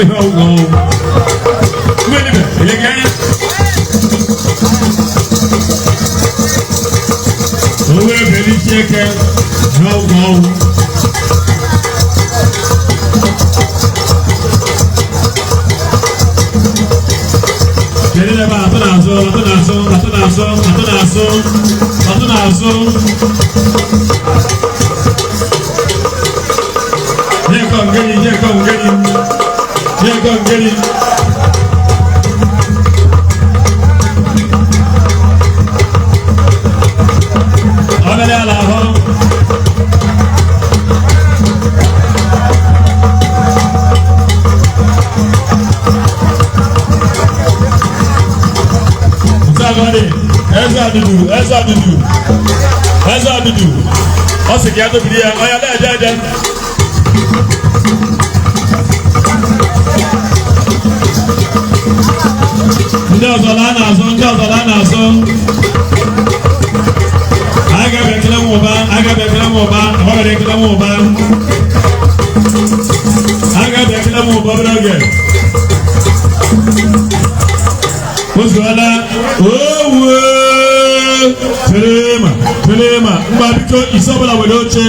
Ihe ọgwụ ọwụ. Mmiri ibe, ele gị anya. Owó ebèlí chieke n'ọgwụ ọwụ. Kedu ebe a atụ n'azụ, atụ n'azụ, atụ n'azụ, atụ n'azụ, atụ n'azụ. Nyekọ ngeli, nyekọ ngeli, nyekọ ngeli. Ọbẹ̀lẹ̀ àlà ahọ́. Nsagodi, eze adudu, eze adudu, eze adudu. Ọ sị ka ya dobiri ya, ọ ya na-eje eje. Ndị ọzọ laa n'azụ, ndị ọzọ laa n'azụ. Aga m ekele nwa ụba, aga m ekele nwa ụba, agbabere ekele nwa ụba. Aga m ekele nwa ụba obere oge. Ozuola, owu terema, terema, mgba biko isi ọbụla were oche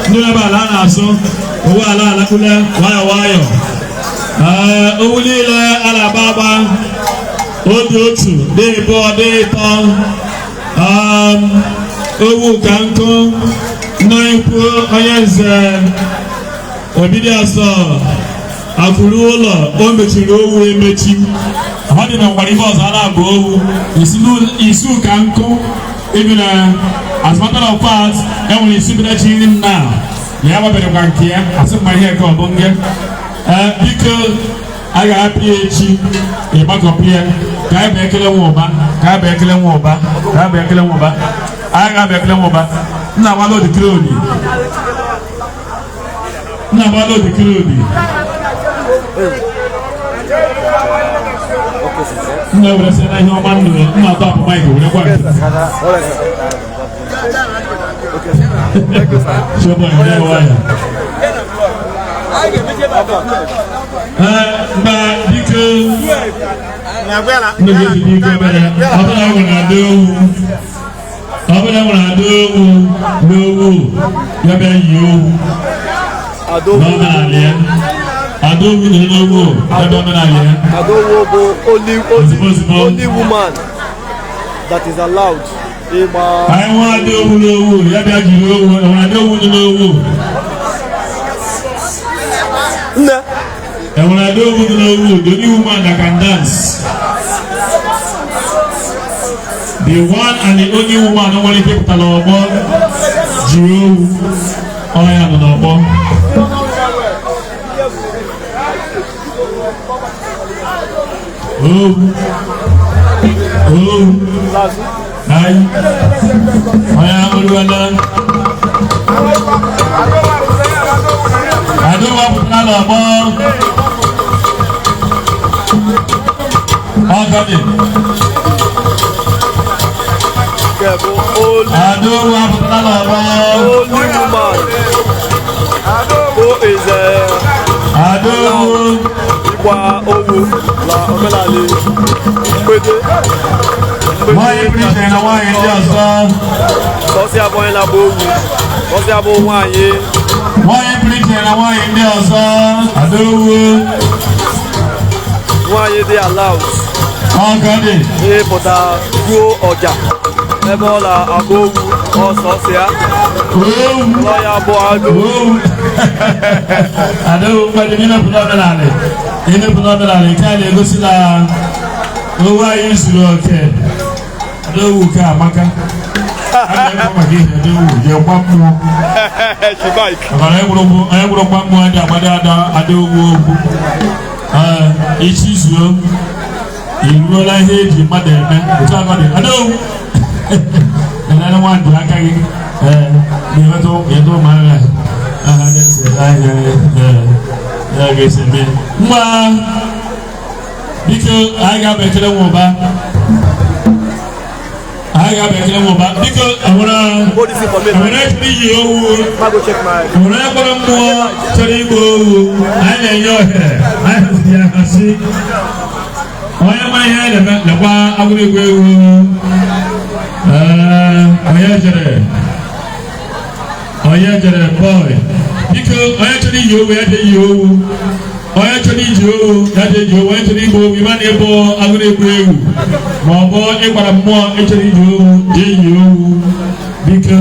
ndị ebe ala na-azụ, owu ala alakpule nwayọ nwayọ. Ee, owu niile a na-agba agba, obi otu, dị ịbụọ, dị ịtọ. Owu ka nkụ, nna ikwu onye nze obidi asọ akụrụ ụlọ o mechiri owu emechi. Ọ dị na nkwara ife ọzọ a na-abụ owu isu ka nkụ ibi na. As a matter of fact, enwere isi bido chi nri m na ya gbaberekwa nke ya asị mma ihe ka ọ bụ nge. Ee, biko a ga-apị ya echi ịgbakọpụ ya ka anyị bụ ekele nwa ụba, ka anyị bụ ekele nwa ụba, ka anyị bụ ekele nwa ụba, anyị ga-abịa ekele nwa ụba. Nna agbala odikiri odi, nna agbala odikiri odi. Nna were sị na ihe ọma nnụrụ nna atọ apụ maịkị were gwa nke. All right, sir. Okay, sir. Thank you, sir. Ṣé ìwé wáyà? Ee, mba biko ndị ga-esi n'ike mere ọbụla nwere ada owu, ọbụla nwere ada owu n'owu ya bịa yi owu Adowu. N'omenala ya, ada owu nọ n'owu ya bịa omenala ya. Adowu bụ only only Ozugbo, ozugbo. only woman that is allowed ịgba. Anyị nwe ada owu n'owu ya bịa jiri owu. Enwere ada owu nọ n'owu? Nne. Enwere ada owu nọ n'owu? The only woman that can dance, the one and the only woman nwere ike pụta n'ọgbọ jiri owu, ọ ya nọ n'ọgbọ. Owu, owu. Ayi ọya olúwẹlẹ àdúgbò pụtara n'ọgbọ ọgọdị. Nke bụ only Àdúgbò pụtara n'ọgbọ. Only woman who is Àdúgbò. Ịgba owu na omenala mgbede. Nwaanyị pụrụ iche na nwaanyị ndị ọzọ. Sọsị abụ onye na-agba owu, sọsị abụ nwaanyị. Nwaanyị pụrụ iche na nwaanyị ndị ọzọ, Adogwu. Nwaanyị dị allowed Ọgọdị. ịpụta gwuo ọja ebe ọ na-agba owu, ọsọsị ya. Owu. Ọ ya bụ agụ. Owu. Adogwu mmadụ n'imepụta omenala, imepụta omenala nke a na-egosi na owu anyị zuru oke. Adogwu ka amaka a na-ekwu maka ihe Adogwu jee kwa mmụọ. Chibike. Maka na onye gwụrụ kwa mmụọ dị agbado ada Adogwu okwu. Ee, ichi zuo iruola ihe eji mmadụ eme otu aka dị. Adogwu elele nwa ndụ aka gị. Ee, na-enweta edo ụmụaka aha ndị ntị ahịa. Ee, ya ga-esi eme mma. Biko anyị ga-aba ekele nwa ụba, anyị ga-aba ekele nwa ụba. Biko enwere Hold this information. enwere echiri iyi owu? Ma go check my Enwere onye kpọrọ mmụọ chọrọ igba owu? Anyị na-enye ohere. Anyị haziri ya ahazi. Onye ma ihe anyị na-eme, lekwa agụregwu ewu. Ee, onye jere, onye jere boy. Biko, onye chọrọ iyi owu ya jee iyi owu. Onye chọrọ iji owu ya jee ji owu. Onye chọrọ igbu owu, ịma na ịbụ agụregwu ewu ma ọ bụ ịgbara mmụọ, ịchọrọ iji owu, jee yi owu. Biko,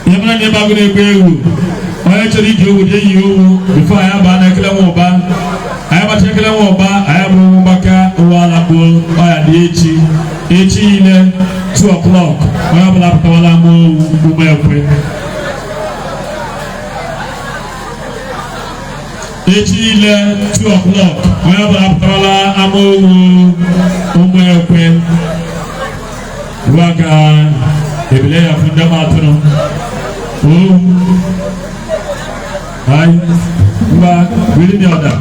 ihe mara na ebe agụregwu ewu, onye chọrọ iji owu jee yi owu before anyị abaa na ekele nwa ụba. Anyị gbacha ekele nwa ụba, anyị abụrụ mgbaka ụwa ala gbuo ọya dị echi. Echi niile, 2 o'clock, onye ọbụla pụtawala ama owu ụmụ ekwe. Echi niile, 2 o'clock, onye ọbụla pụtawala ama owu ụmụ ekwe. Ruo aka ebile ya fụ ndị atụrụ owu anyị ngwa wili dị ọda.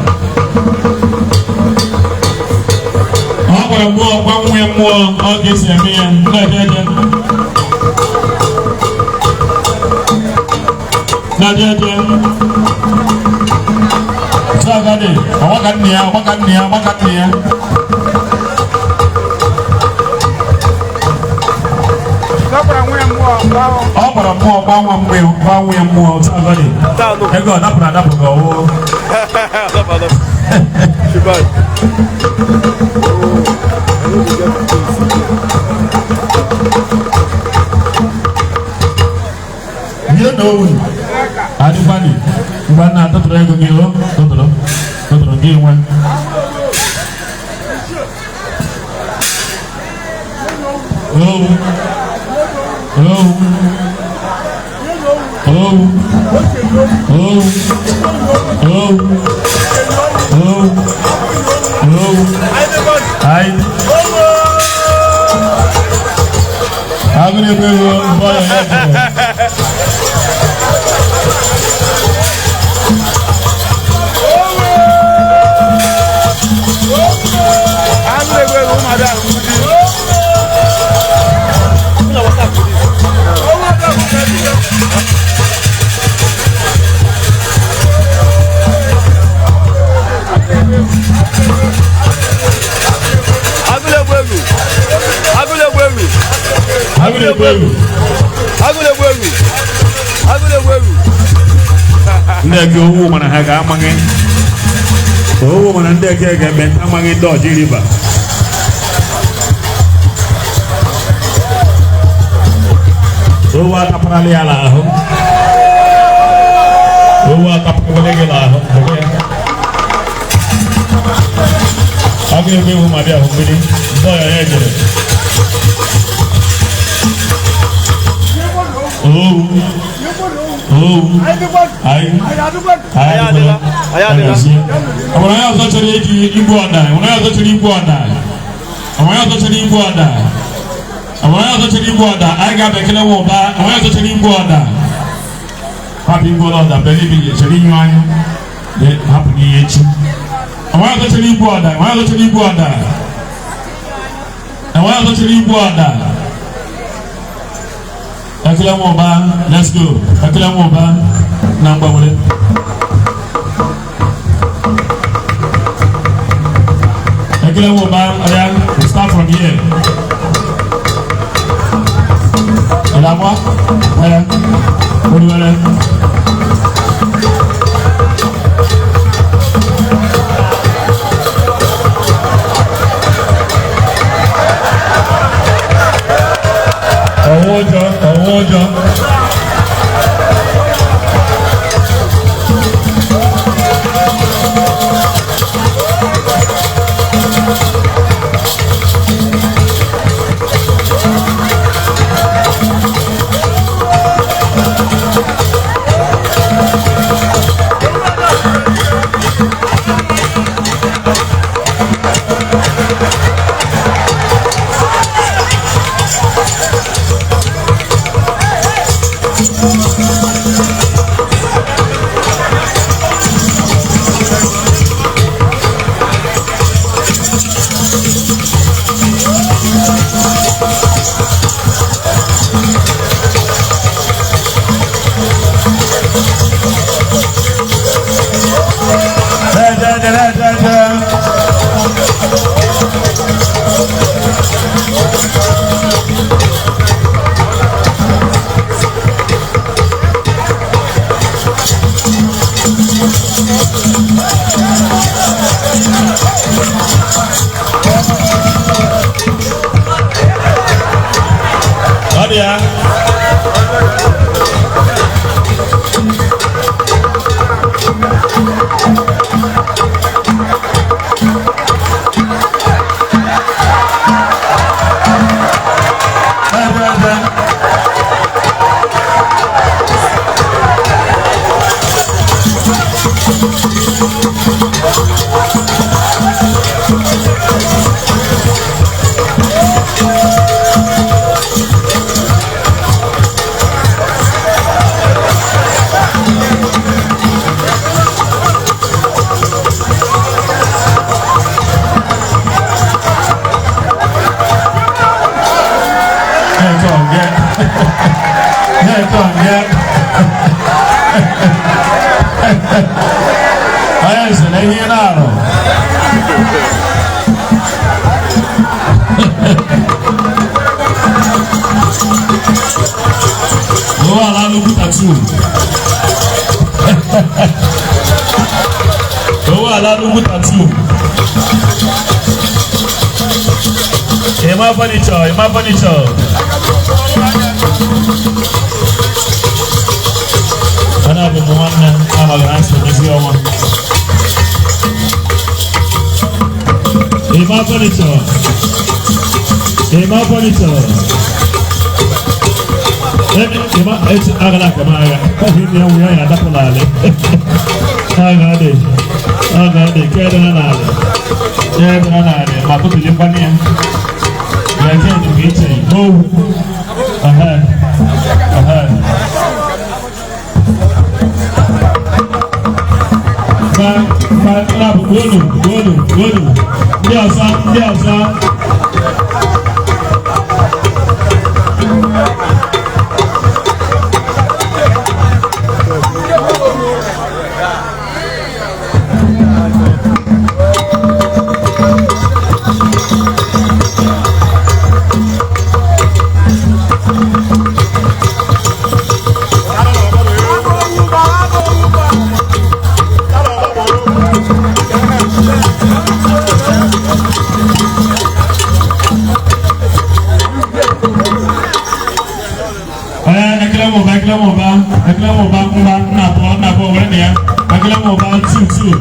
Ọ gwara mmụọ gwa nwa ya mmụọ ọ ga-esi eme ya na-eje eje na-eje eje. Otu aka dị, ọgbaka nne ya, ọgbaka nne ya, ọgbaka nne ya. Ọ gwara nwunye mmụọ mgbe ahụ. Ọ gwara mmụọ gwa nwa mmụọ gwa nwa ya mmụọ. Otu aka dị. Taanụ. Ego ọ dapụrụ adapụ ka ọwụ. Adapụ, adapụ. Shibad. Oh, I need to get this. Ihe na owu adịkwani mgbe a na-atụtụrụ ego gị, o tụtụrụ tụtụrụ gị nwe. Owu, owu, owu, owu, owu, owu, owu. Anyị agụrụ ego mbọ ya ya jere. Agụregwu egwu ụmụada ahụ ndị. Una WhatsApp for this. Agụlegwu egwu. Agụlegwu egwu. Agụrụ egwu. Agụlegwu egwu. Agụlegwu egwu. Ndị eke owu mana ha ga-amaghị owu, mana ndị eke ga-eme amaghị ndị ọjị riba. Owu ataparala ya n'ahụ, owu ataparala gị n'ahụ. Ọ ga-egbu ewu ma bịa hụ mmiri ndị ọya ya jere. Owu, owu, anyị. Anyị adịla. Anyị adịla. Enwere onye ọzọ chọrọ iji igbu ọda? Enwere onye ọzọ chọrọ igbu ọda? Enwere onye ọzọ chọrọ igbu ọda? Enwere onye ọzọ chọrọ igbu ọda? Anyị ga-abịa ekele nwa ụba. Enwere onye ọzọ chọrọ igbu ọda? Hapụ igbu ọda bere ibi chọrọ inyu anyụ, hapụ n'ihe echi. Enwere onye ọzọ chọrọ igbu ọda? Enwere onye ọzọ chọrọ igbu ọda? Enwere onye ọzọ chọrọ igbu ọda? Ekele nwa ụba, let's go. Ekele nwa ụba na mgbanwere. Ekele nwa ụba, oya, we start from here. Ìlànà ẹ olùwẹrẹ. Ọwọ́ ọjọ́, ọwọ́ ọjọ́. bịa. Ebe ebe. Na-eto nge. Na-eto nge. Onye nze na ihe ị na-arụ. N'ụwa ala nnukwu tattoo. N'ụwa ala nnukwu tattoo. Ịma furniture, ịma furniture. Ana bụ m nwanne amaghị ha si emezi ọnwa. Ịma furniture. Ịma furniture. Ịma eti agala aka m agha. Ihe ya nwụ ya ya adapụ n'ala. Agha dị. Agha dị nke dị na n'ala. Ya dị na n'ala ma tụtụli mgbanye ya. Ya nke dị ka iche n'owu. Aha. Aha. Ba ba na bụ golu golu golu. Ndị ọzọ ndị ọzọ. Ee, ekele m ụba, ekele m ụba, ekele m ụba, mba, nna abụọ, nna abụọ, were na ya. Ekele m ụba, two, two.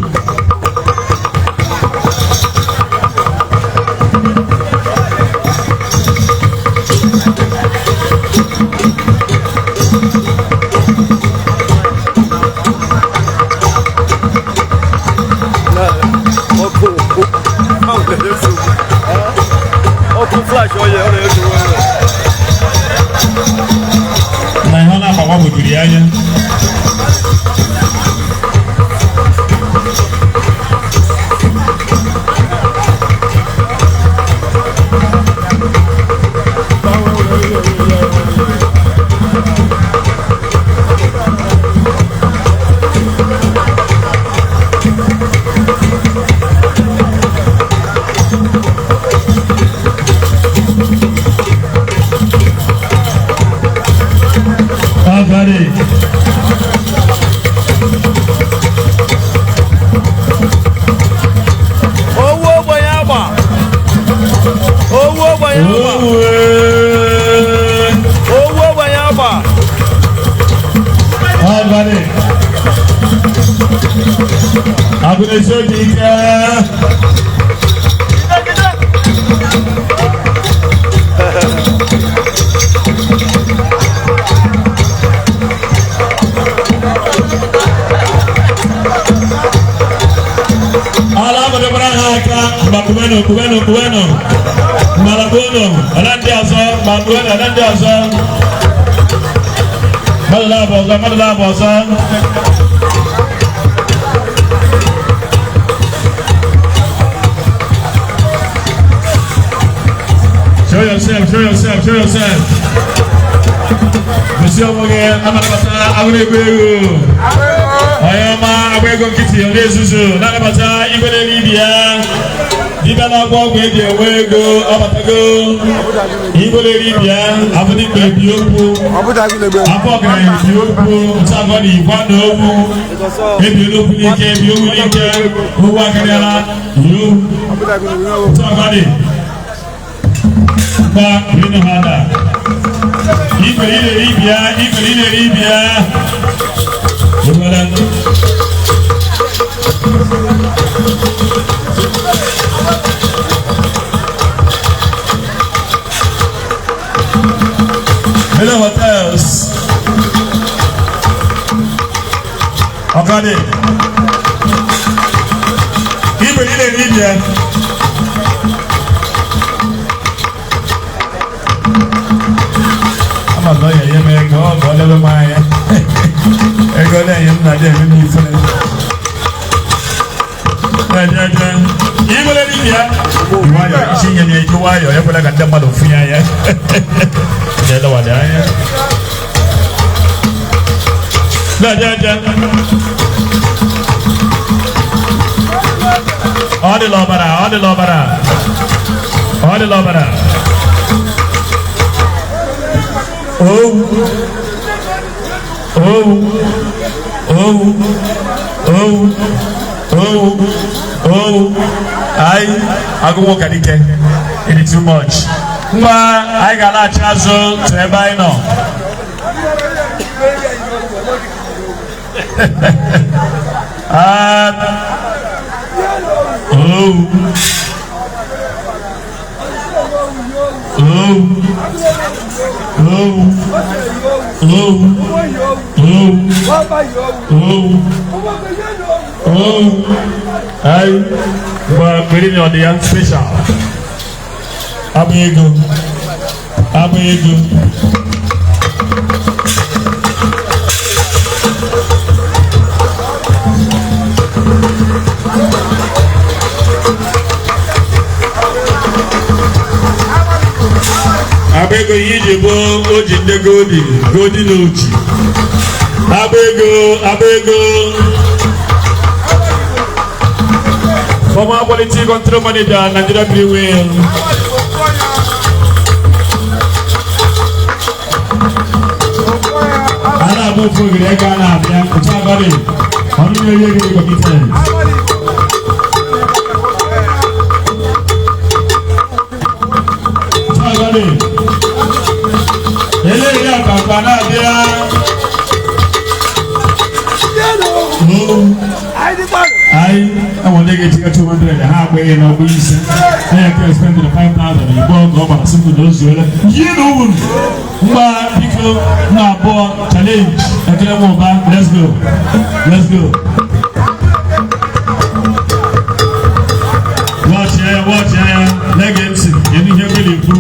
Ọkụ ọkụ flash ọyẹ ọ na-ezu nwere. Na ihe ọ na-agba gbagwojuru ya anya. Abalị. Owó ogbenye agba. Owó ogbenye agba. Owe. Owó ogbenye agba. Abalị. Agụna-esi obi ike. Ala agbadagbara ha aka mgba kpuwenụ kpuwenụ kpuwenụ mgbala kpuwenụ ala ndị ọzọ mgba kpuwenụ ala ndị ọzọ mmadụ na-abụ ọzọ mmadụ na-abụ ọzọ. Show yourself, show yourself, show yourself. Gosi onwe gị anabata agụrụ egwu egwu. Onye ọma agba ego nkịtị ọ na-ezuzu na-anabata igwe n'elu ibi ya. Dibịa na-agwọ ọgwụ eji enwe ego ọbatago. Igwe n'elu ibi ya abụdị mgbe ebi okwu. Afọ ọgaranya ebi okwu ntagọ na igwe na ogwu. Ebiela okwu n'ike ebi okwu n'ike okwu akarịala yo. Ntagọ dị. Mgba rinu ha da. Ikwere ilere ibia, ikwere ilere ibia. Ekwela. Hello Hotels. Ọkadị. Ikwere ilere ibia. Ama na ọ ya enye m ego, ọ ga ọ lebe m anya. Ego na-enye m na dị eme m ifere. Ejeje. Ikwere dibịa. Nwayọ, isi nye ya iji nwayọ, ekwela ka ndị mmadụ fụ ya anya. Na-elewada anya. Na-ejeje. Ọ dịla ọbara, ọ dịla ọbara. Ọ dịla ọbara. Owu. Owu. Owu. Owu. Owu. Owu. Anyị agụnwụ ka dike. It is too much. Ngwa anyị ga-alaghachi azụ tụ ebe anyị nọ. Ah, owu. Owu. Owu. Owu. Owu. Owu. Owu. Ayi. Ngwa mmiri na ọdị ya special. Agba ego. Agba ego. Agba ego ihe iji bụ o ji ndị golden golden oji. Agba ego, agba ego. Former quality control manager, Nigeria Brewery. A na-agba ofu ogiri ego a na-abịa, otu abalị, ọnụ na-eri ego dị committed. Otu abalị, eléyìí àpapọ̀ na-abịa. Oh. Anyị enwere ndị ga-etinye 200 ha agbaghị na ọgbụ ise ha ya ka spend the 5000 igbe ọgụ ọ gbara sịpụ na o zuola ihe na owuru mgba biko na abụọ challenge ekele m ụba. Let's go, let's go. Watch ya, watch ya, lege ntị kedu ihe ebele ekwu.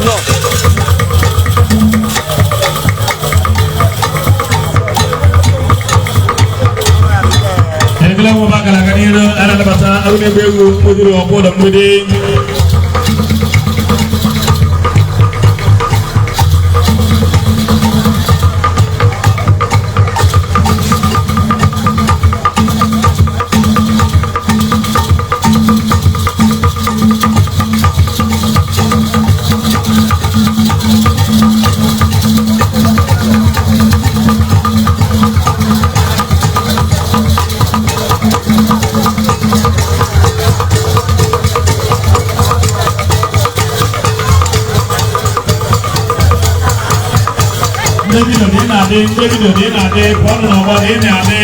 No. Ekele m ụba gara aga n'iru a na-anabata arụmegbu egwu kpoduru ọkpụ ụlọ mgbidi. Ndị bido na ị na-adị, ndị bido na ị na-adị, pụọ n'ọgbọ na ị na-adị.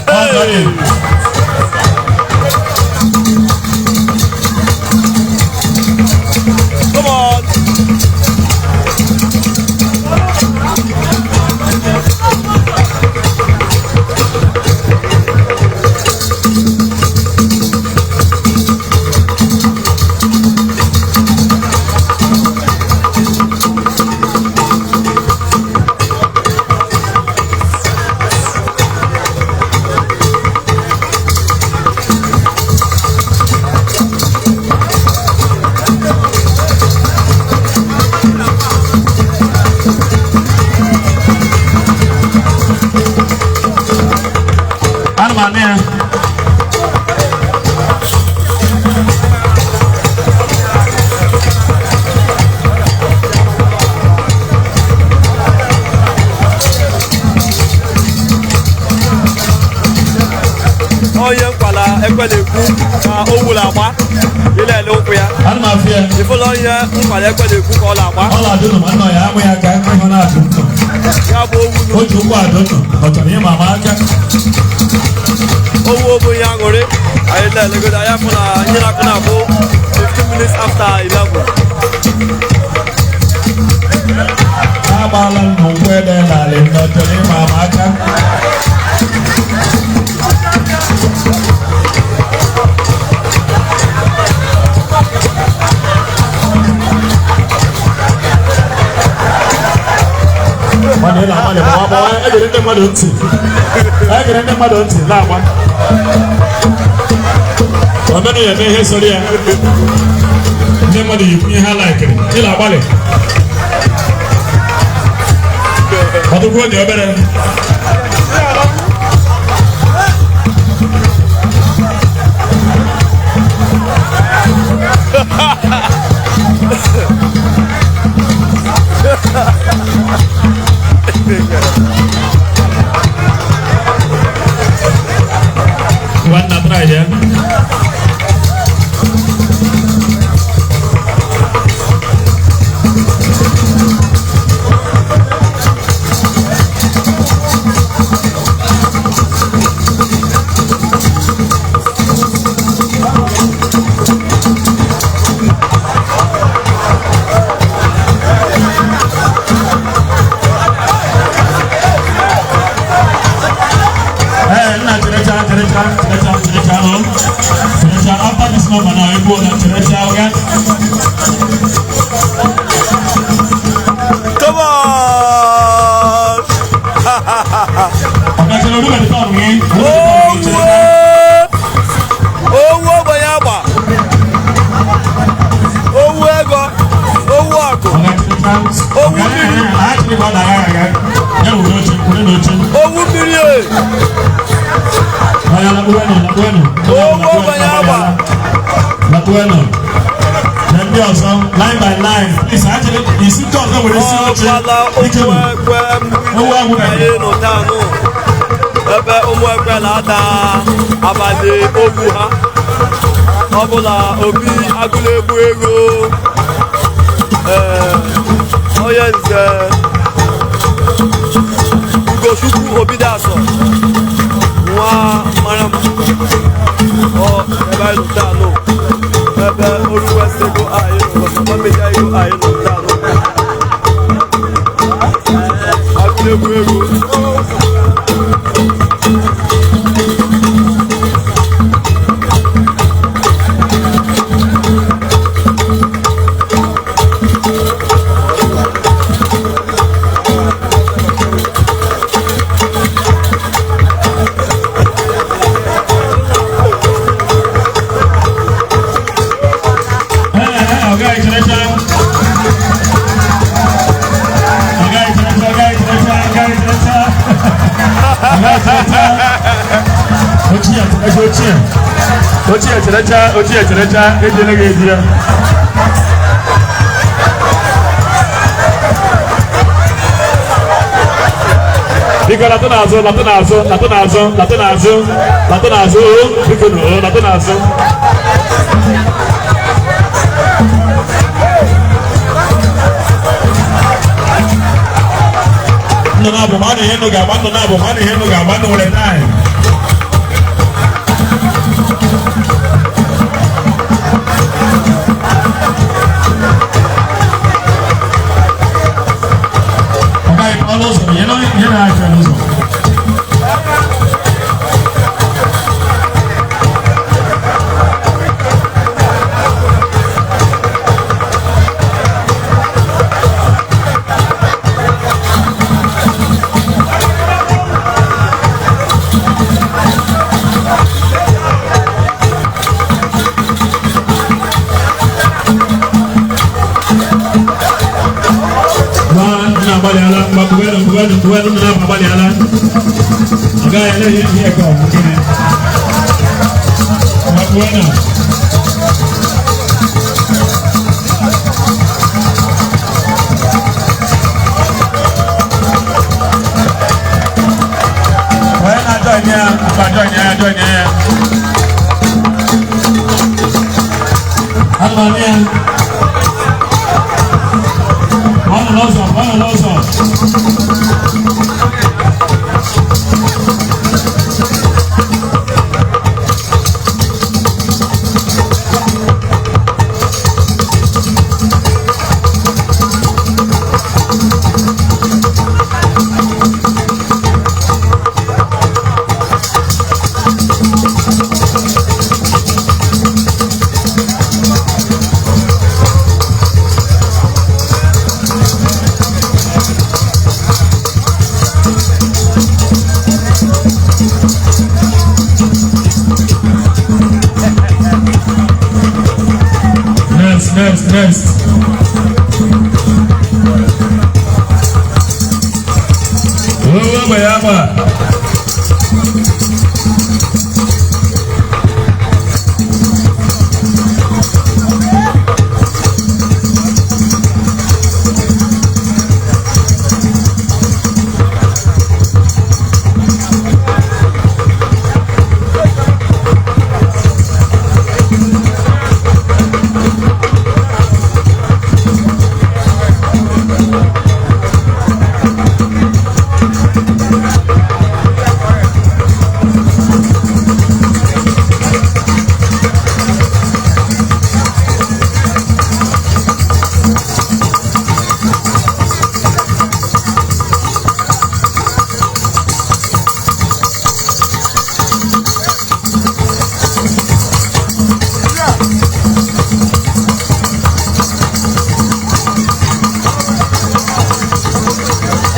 Oh, sorry. Come on. m anụ ya. Onye nkwala ekwela ekwu ka owu na-agba ilele ụkwụ ya. Ana m afụ ya. Ifụla onye nkwala ekwela ekwu ka ọ na-agba. Ọ na-adụ nụ ma nọ ya amụ ya aka ịhụ na-adụ nnụ. Ya bụ owu O ji ụkwụ adụ nnụ, ọ chọrọ ịma ama aka. Owu bụ ihe aṅụrị anyị na-elegodo anya fụ na ihe na-akụ na-abụ 15 minutes after 11. Agbaala m n'ụkwụ ede n'ala nọ, ọ chọrọ ịma ama aka. Mana ị na-agbalị gbawa gbawa, egere ndị mmadụ ntị, egere ndị mmadụ ntị na-agba omenụ ya eme ihe soro ya. Ndị mmadụ yikwu ihe ha laikiri. Ị na-agbalị ọtụkwuo dị obere. Nwanna, try ya. Ee, nna, cherecha, cherecha, cherecha, cherecha, o cherecha. After this number now, egbu na cherecha, oga. Come on! Ọga, chere oru bedị tọn gị. Owu owu ogbenye agba owu ego owu akụ. Ọga, cherecha. Owu mmiri. Achịrị ka ọ na-agha agha ya were oche kwere n'oche. Owu mmiri e. Ọya, lakpuwenụ, lakpuwenụ. Owu ogbenye agba. Lakpuwenụ na ndị ọzọ, line by line, please. Achịrị isi ndị ọzọ were si oche. Ọkwala. Ike nụ. Ụmụekwe. Owu ahụ. Anyị nọ taa ebe ụmụekwe na-ada abalị owu ha ọbụla obi agụla egbu ego. Ee, onye nze Ugochukwu Obidiaso nwa mara m ọ ebe anyị nọ taa nụ ebe Oru West ego anyị nọ mama media ego anyị nọ taa nụ agụla egbu ego. Ee, ọga, echerecha. Ọga, echerecha. Ọga, echerecha. Ọga, echerecha. Ọga, echerecha. Ochie, echerecha. Ochie, ochie, echerecha. Ochie, echerecha. Ejele gị eji ya. Biko, latụ n'azụ, latụ n'azụ, latụ n'azụ, latụ n'azụ, latụ n'azụ o. Biko nụ o, latụ n'azụ. Ndụ na-abụ ma na ihe nụ ga-agba, ndụ na-abụ ma na ihe nụ ga-agba, ndụ nwere time. Ọ gaghị pụọ n'ụzọ, ihe ihe na-achọ n'ụzọ. Agbalịala. Mgbe mgbe mgbe unu na-aba, agbalịala. Ọ gaghị ele ihe ihe ka ọ bụ gịnị. Mgbe. Onye na-join ya, akpa join ya, join ya. Ana m ya. Ọ nọ n'ụzọ, ọ nọ n'ụzọ. Next, next, next. Owó gbẹ̀yàmà.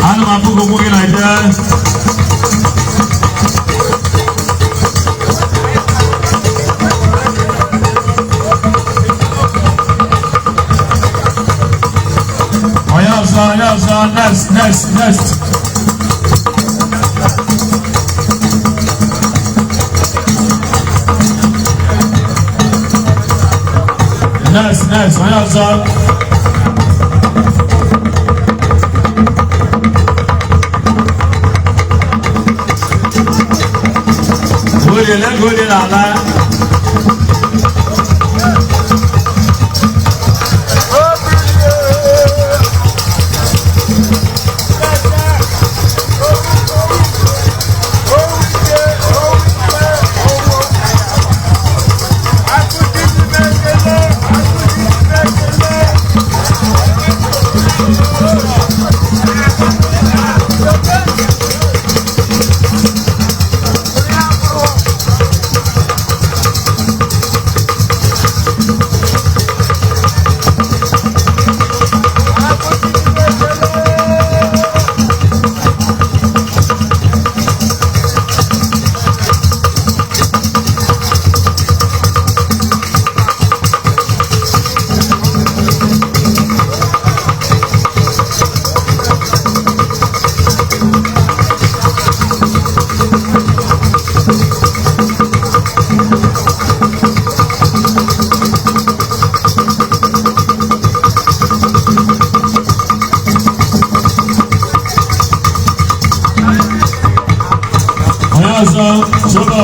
Ana m afụ gị ụkwụ gị na-eje. Onye ọzọ, onye ọzọ, next, next, next. Next, next, onye ọzọ. Orie lego orie n'ala. Onye ọzọ, chụbọ.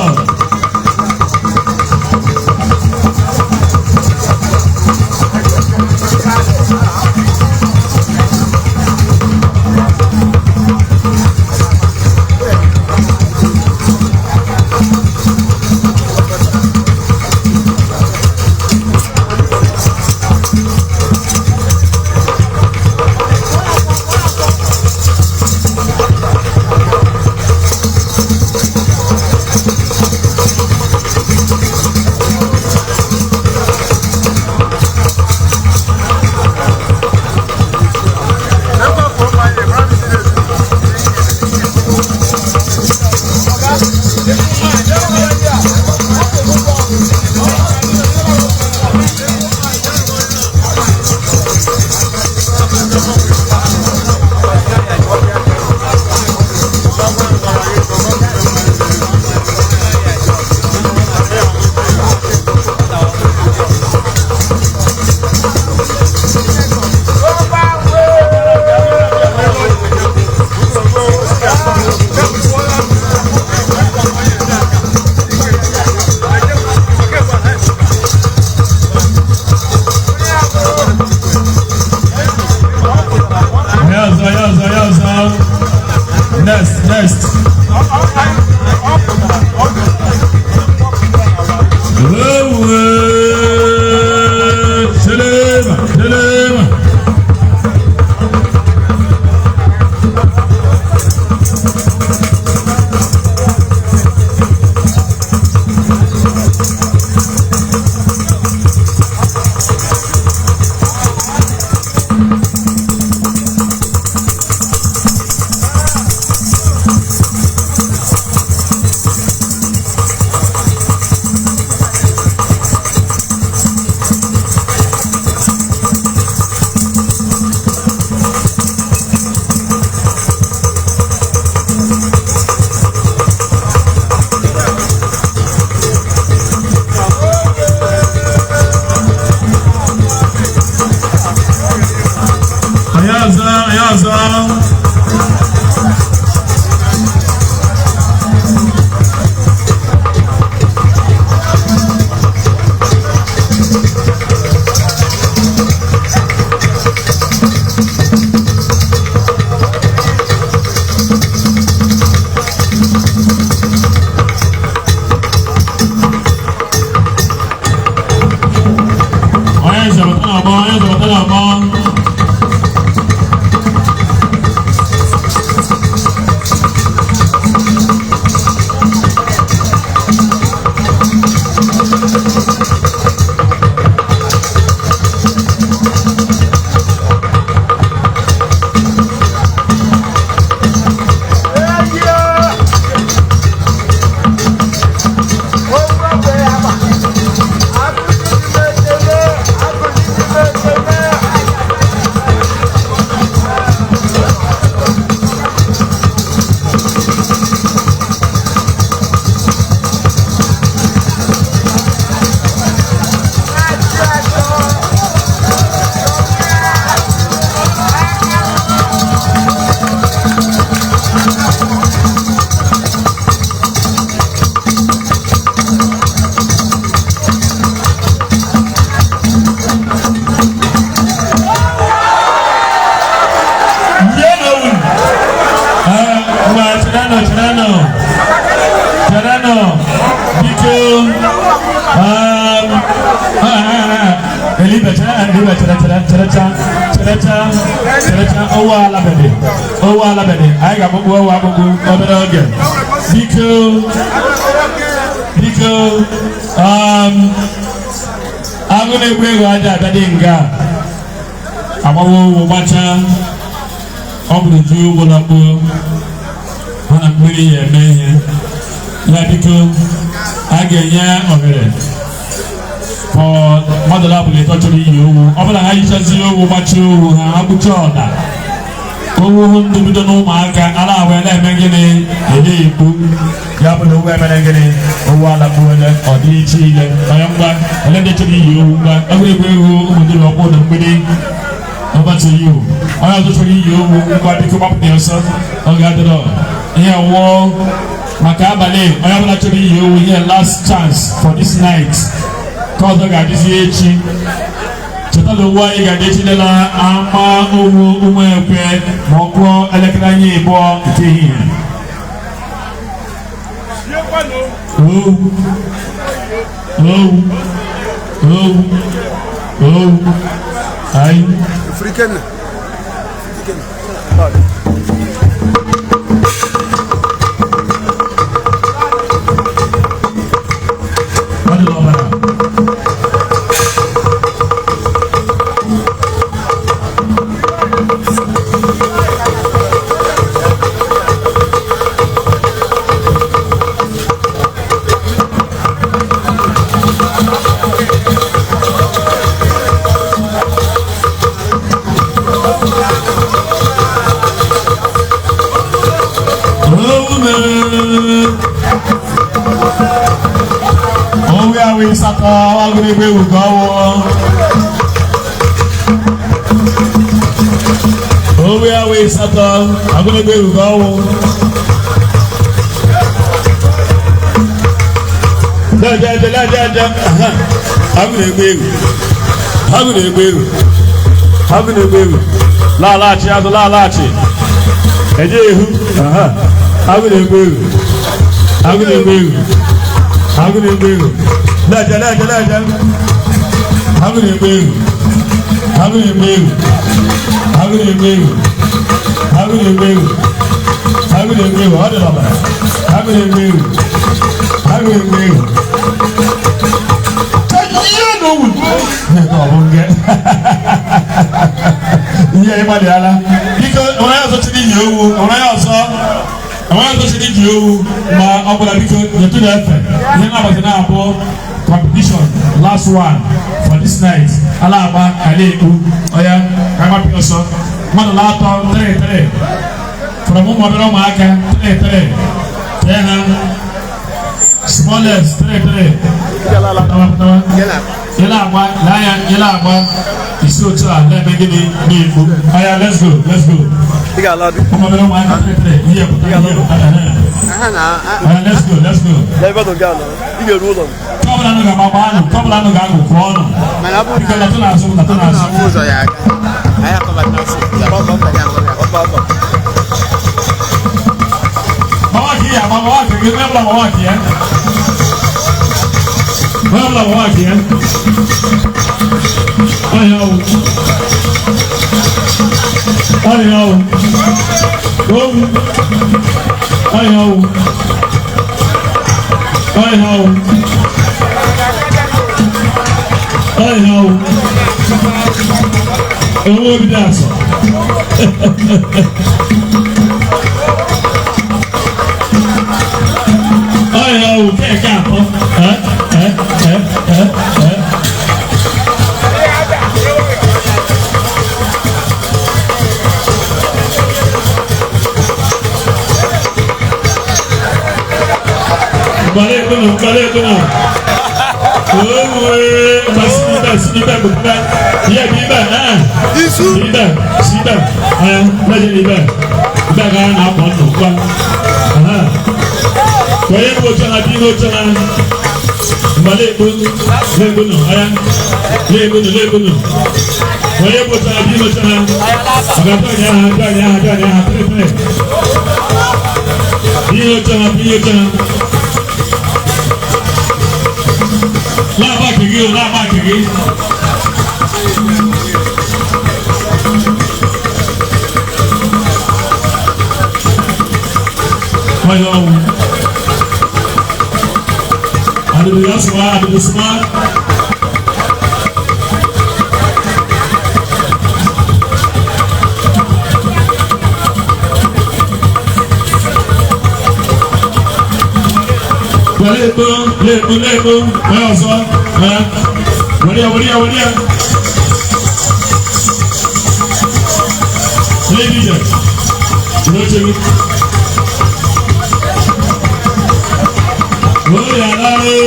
N'ọgbọ, onye ọzọ bata n'ọgbọ. Ngwa, cherenụ, cherenụ, cherenụ, biko. Elibe, chere, elibe, chere, chere, cherecha, cherecha, cherecha. Owu alabede, owu alabede. Anyị ga-agbụgbụ owu agbụgbụ obere oge. Biko, biko, agụ na-egbu ego aja abịa dị nga agbawa owu gbachaa. Ọ bụrụ ju ụgbọ lakpuo ha na mmiri ya eme ihe ya. Biko, a ga-enye ohere for mmadụ labụla ịtọ chọrọ iyi owu. Ọ bụla ha yichazie owu, gbachie owu ha, agbụcha ọda owu hụ ndị bido n'ụmụaka ala wee na-eme gịnị, ede ikpu ya bụ na owu emere gịnị, owu alakpuole. Ọ dị iche ile onye. Ngwa, ole ndị chọrọ iyi owu? Ngwa, egwuregwu egwu ụmụ ọkpụ na mgbidi. Over to you. Onye ọzọ chọrọ iyi owu, ngwa, biko, gbapụ ya ọsọ, oge adịrọ. Ihe wụọ maka abalị. Onye ọbụla chọrọ iyi owu, ihe last chance for this night, ka ọzọ ga-adịzi echi. Cheta na owu anyị ga-adị echi lela ama owu ụmụ ekwe ma ọ kụọ elekere anya 2 nke ehihie. Owu, owu, owu, owu anyị. African. Ọ dị n'ọbara. Owu mere owu ya wee satọ agụrụ egwu ka ọ wụọ. Owu ya wee satọ agụrụ egwu ka ọ wụ. Lẹ́jẹ̀ẹ́jẹ́, lẹ́jẹ̀ẹ́jẹ́, agụrụ egwu egwu, agụrụ egwu egwu, agụrụ egwu egwu. Laalaghachi azụ, laalaghachi eje ehu. Agụrụ egwu egwu, agụrụ egwu egwu, agụrụ egwu egwu. Lẹ́jẹ̀, lẹ́jẹ̀, lẹ́jẹ̀. Agụrụ egwu egwu, agụrụ egwu egwu, agụrụ egwu egwu, agụrụ egwu egwu, agụrụ egwu egwu. Ọ dị n'ọbara. Agụrụ egwu egwu, agụrụ egwu egwu. Ihe n'owu ọ bụ nge ihe ịgbalịala. Biko, onye ọzọ chịrị iyi owu, onye ọzọ, onye ọzọ chịrị iyi owu ma ọ bụla, biko, nyetụ na efe. Ihe na-agbata na-abụ competition, last one for this night. Ala agba ala ekpu ọya ka agbapụ ọsọ. Mmadụ na-atọ 3 3 from ụmụ obere ụmụaka, 3 3 tee ha, smallest 3 3. Pụtawa, pụtawa. Ile agba, lee anya, ile agba isi otu a na-eme gịnị n'ikpu ọya. Let's go, let's go. Ị ga-ala dị. Ụmụ obere ụmụaka 3 3, ihe pụta, ihe pụta. Ọya, let's go, let's go. Na ebe nọ gaa nọ. Ị ga-eru ụlọ. Kọ́bùlà nù gà-agba gbaanụ, kọ́bùlà nù gà-agụ kwụọ ọnụ. Mana ọ bụrụ Biko, na latụ n'azụ, latụ ọ bụrụ na n'azụ. ọ bụ ụzọ ya aga, anyị akọbata ọsọ. Ya bụ ọkọ ya akọrọ ya. Ọba ọba. Gbawa ka ihe agba, gbawa ka gị, onye ọbụla gbawa ka ya. Onye ọbụla gbawa nke ya. Ọhịa ọwụ. Ọhịa ọwụ. Owu. Ọhịa ọwụ. Ọhịa ọwụ. Ọhịa ọwụ. Owó obi dị asọ. Ọhịa ọwụ kẹ̀kẹ́ atọ. Ẹ ẹ ẹ ẹ ẹ. Gbale ekpono, gbale ekpono. Owe, basi ibẹ̀, si ibẹ̀, kò ibẹ̀. Yẹ bi ibẹ̀, ẹ̀. Isu. Si ibẹ̀, si ibẹ̀, ẹ̀ lẹ́jẹ̀ ibẹ̀. Ibẹ̀ ka na akọ nù gba. Wọ́n yẹ kó tsọ́nà bí kó tsọ́nà. Gbale ekpono, lé ekpono, ẹ̀ lé ekpono, lé ekpono. Wọ́n yẹ kó tsọ́nà bí kó tsọ́nà. Ọ̀gá tó nyà ha, tó nyà ha, tó nyà ha, péré péré. Bí kó tsọ́nà, bí kó tsọ́nà. Láàbà kìkì o, láàbà kìkì. Wọ́n yọ wù. Àdùdù yọ sùnmọ́, àdùdù sùnmọ́. Wọlé epo, lé epo, lé epo, wọ́n yọ sọ, ẹ wọlé ya, wọlé ya, wọlé ya. Lé ibi jẹ, ló ṣe mí. Wọ́n yà láyé,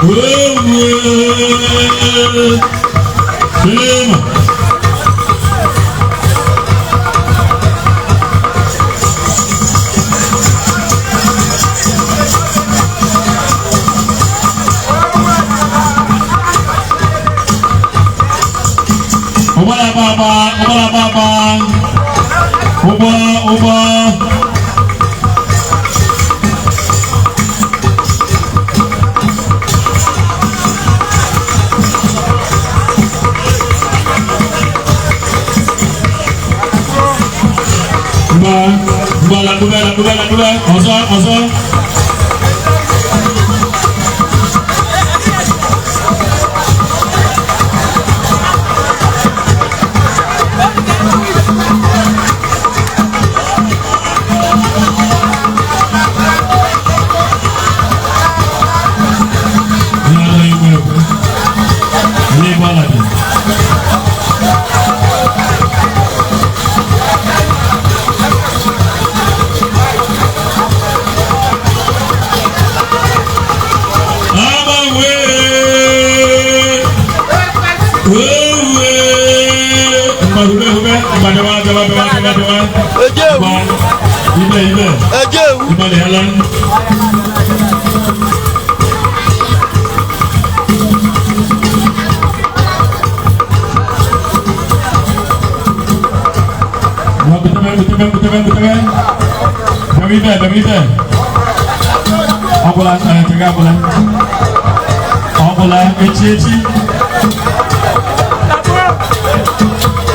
wọ́n wé, lé mà. Ụgbọala agba ụgbọala agba agba ụgbọ ụgbọ. Ngwa ngwa lakube lakube lakube ọzọ ọzọ. Ihe anaghị enwe ekwe. Ihe igbo ala dị. Agbanwe owe mgbadube hube mgbadewa dewa dewa dewa dewa. Eje ewu. Gba ibe ibe Eje ewu. ibe yala. Gba butebe butebe butebe butebe. Debe ibe debe ibe. Ọbụla kege abụla. Ọbụla echi echi.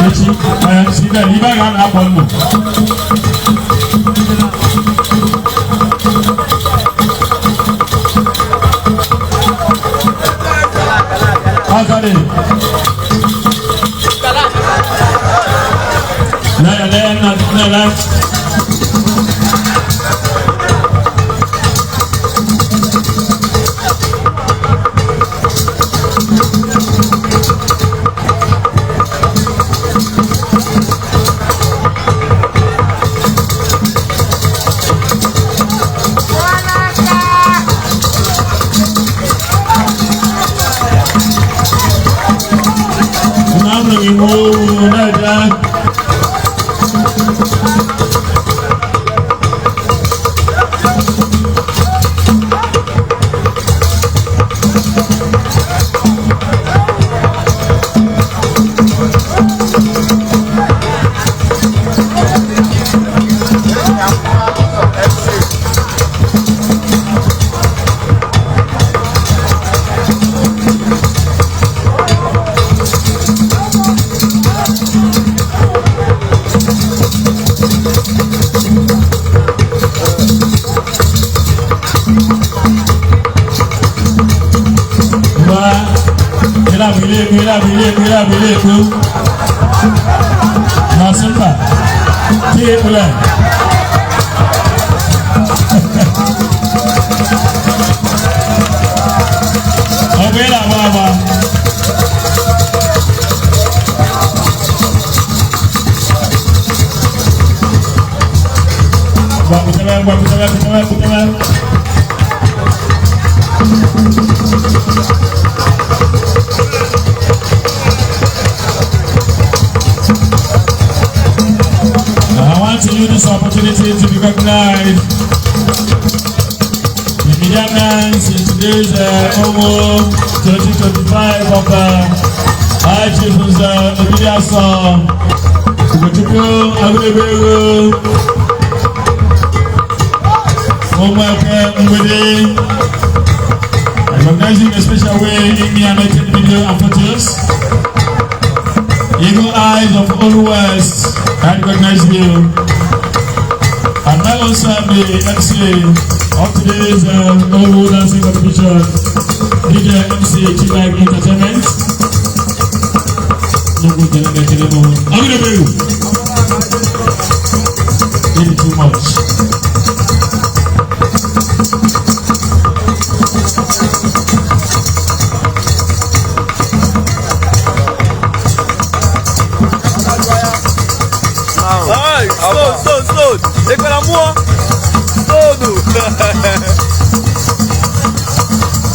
Echi si ibe ibe ga na-akpọ nnụ. Azade. Lẹ́yìn lẹ́yìn náà lẹ́yìn. Iwu na-eje. Ịlabụ ile ekwu, ịlabụ ile ekwu, ịlabụ ile ekwu. Nọọsụ mba. Tí ekpule. Ọ bụ ịlabụ agba. Gbapụtara, gbapụtara, pụtara, pụtara. I want to use this opportunity to be recognized. The media man in today's OMO 2025 of High Chief Obidiaso Ugochukwu Agụebego Ụmụeke Mgbede. Recognizing a special way in me and making video and photos. Eagle Eyes of All West, I recognize you. And I also am the MC of today's Owu Dancing Competition, DJ MC Chibag Entertainment. No good, I'm gonna be you. Too much. Hey, stone, stone, stone. Ekwela mmụọ. Stone.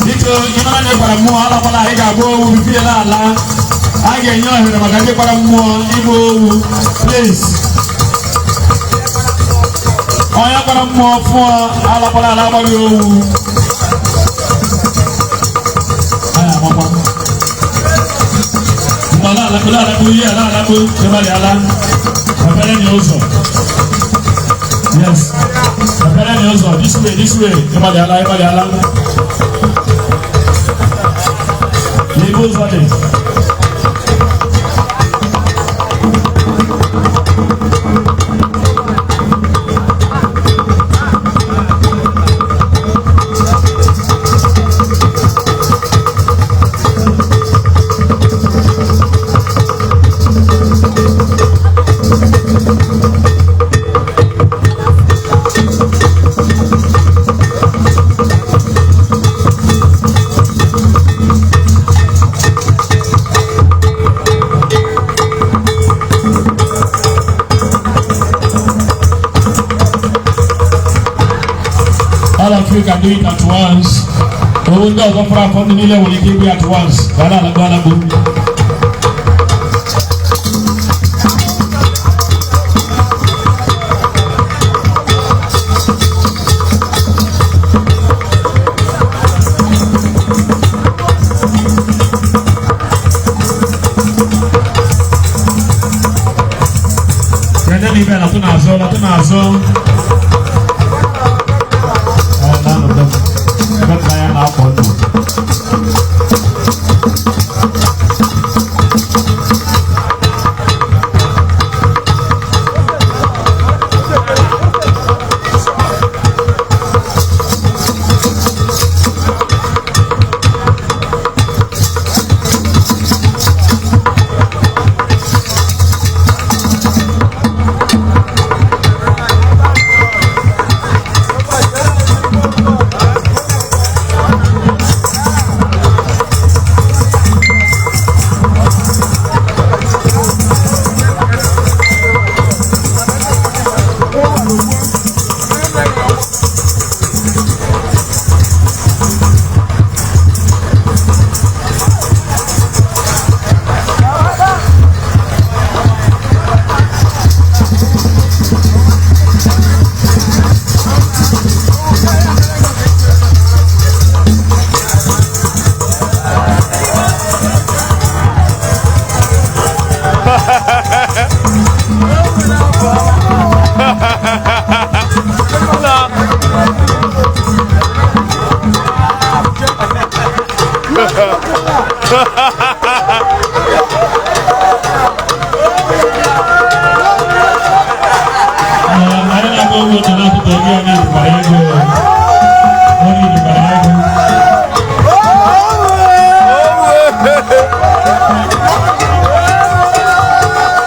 Biko, ịmara na ịkwara mmụọ alakwala, anyị ga-agba owu bibiela ala. A ga-enye ohere maka ndị kwara mmụọ ịgba owu. Please, onye kwara mmụọ fụọ alakwala ala agbaghị owu. Anyị agbakwa mgbe ala alakpo alakpo ihe ala alakpo ịgbalị ala mepere nye ụzọ. Yes, mepere nye ụzọ. This way, this way. Ịgbalị ala, ịgbalị ala. N'ebe ụzọ dị. All of you can do it at once. Owu ndị ọzọ fọrọ afọ, ndị niile nwere ike igbu at once. Ka a na-alakpu alakpu. Kedu n'ibe latụ n'azụ, latụ n'azụ.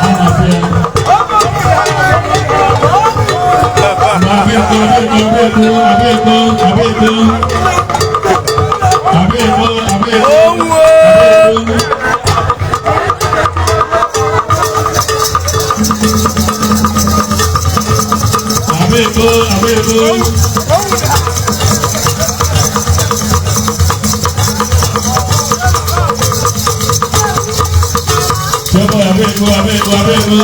A na-afụ ya. Abịa ego, abịa ego, abịa ego, abịa ego. Abịa ego, abịa ego. Owu! Abịa ego, abịa ego. Jọbọ, abịa ego, abịa ego, abịa ego.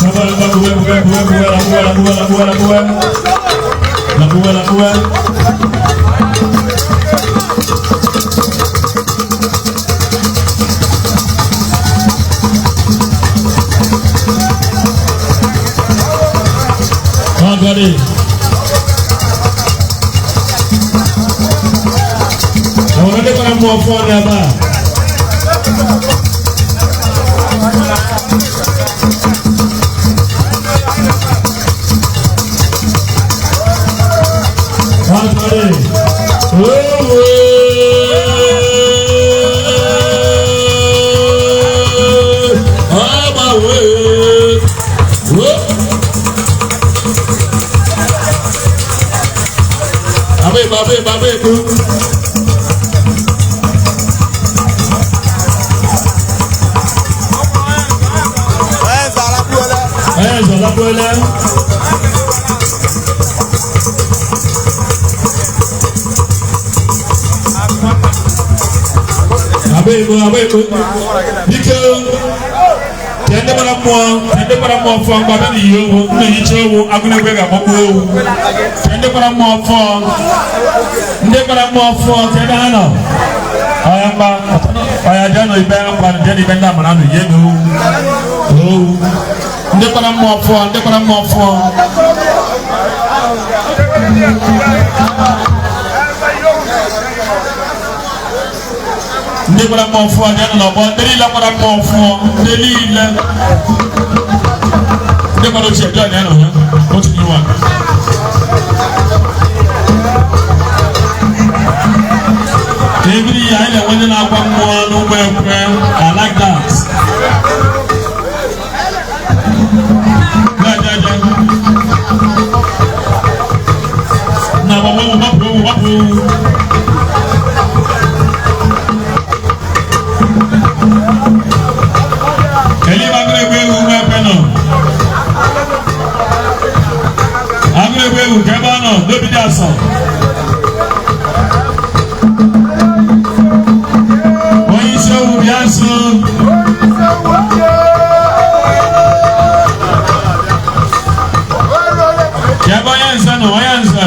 Jọbọ, buwe, buwe, buwe, buwe, la buwe, la buwe, la buwe, la buwe. La buwe, la buwe. Ọgọdị. Àwọn ọdẹ kọ́ra mú ọfọ́ ní abá. Ọgọdị. Owo. Ọgbawe. Wo. Abẹ́ ìbò, abẹ́ ìbò, abẹ́ ìbò. Ẹ zọlá bọ́lá. Abẹ́ ìbò, abẹ́ ìbò. Biko, tẹ ndị gbara mmụọ, tẹ ndị gbara mmụọ fọ ngwa bịa n'iyi owu, nna ehicha owu, agụnegwe ga-agbakwa owu. Tẹ ndị gbara mmụọ fọ, ndị gbara mmụọ fọ, ka ebe ha nọ. Ọya mgba, ọya jee nụ ibe ngwa, jee n'ibe ndị amara nụ, yie n'owu. Owu. Ndị gbara mmụọ fọ, ndị gbara mmụọ fọ. Ndị gbara mmụọ fọ, jee nụ n'ọgbọ, ndị niile gbara mmụọ fọ, ndị niile. Ndị gbara ochie, jọọ ya nọ ya, otu n'iwu a. Every year, anyị na-enwe ndị na-agwa mmụọ n'ụgbọ ekwe. I like that. Ja, ja, ja. Na gbagba ewu, gbapụ ewu, gbapụ ewu. Kedu ebe agụrụ egwu ewu ụgbọ ekwe nọ? Agụrụ egwu ewu ka ebe ọ nọ, n'obi dị asọ. Onye isi owu bịa nso. Ka ebe onye nze nọ, onye nze.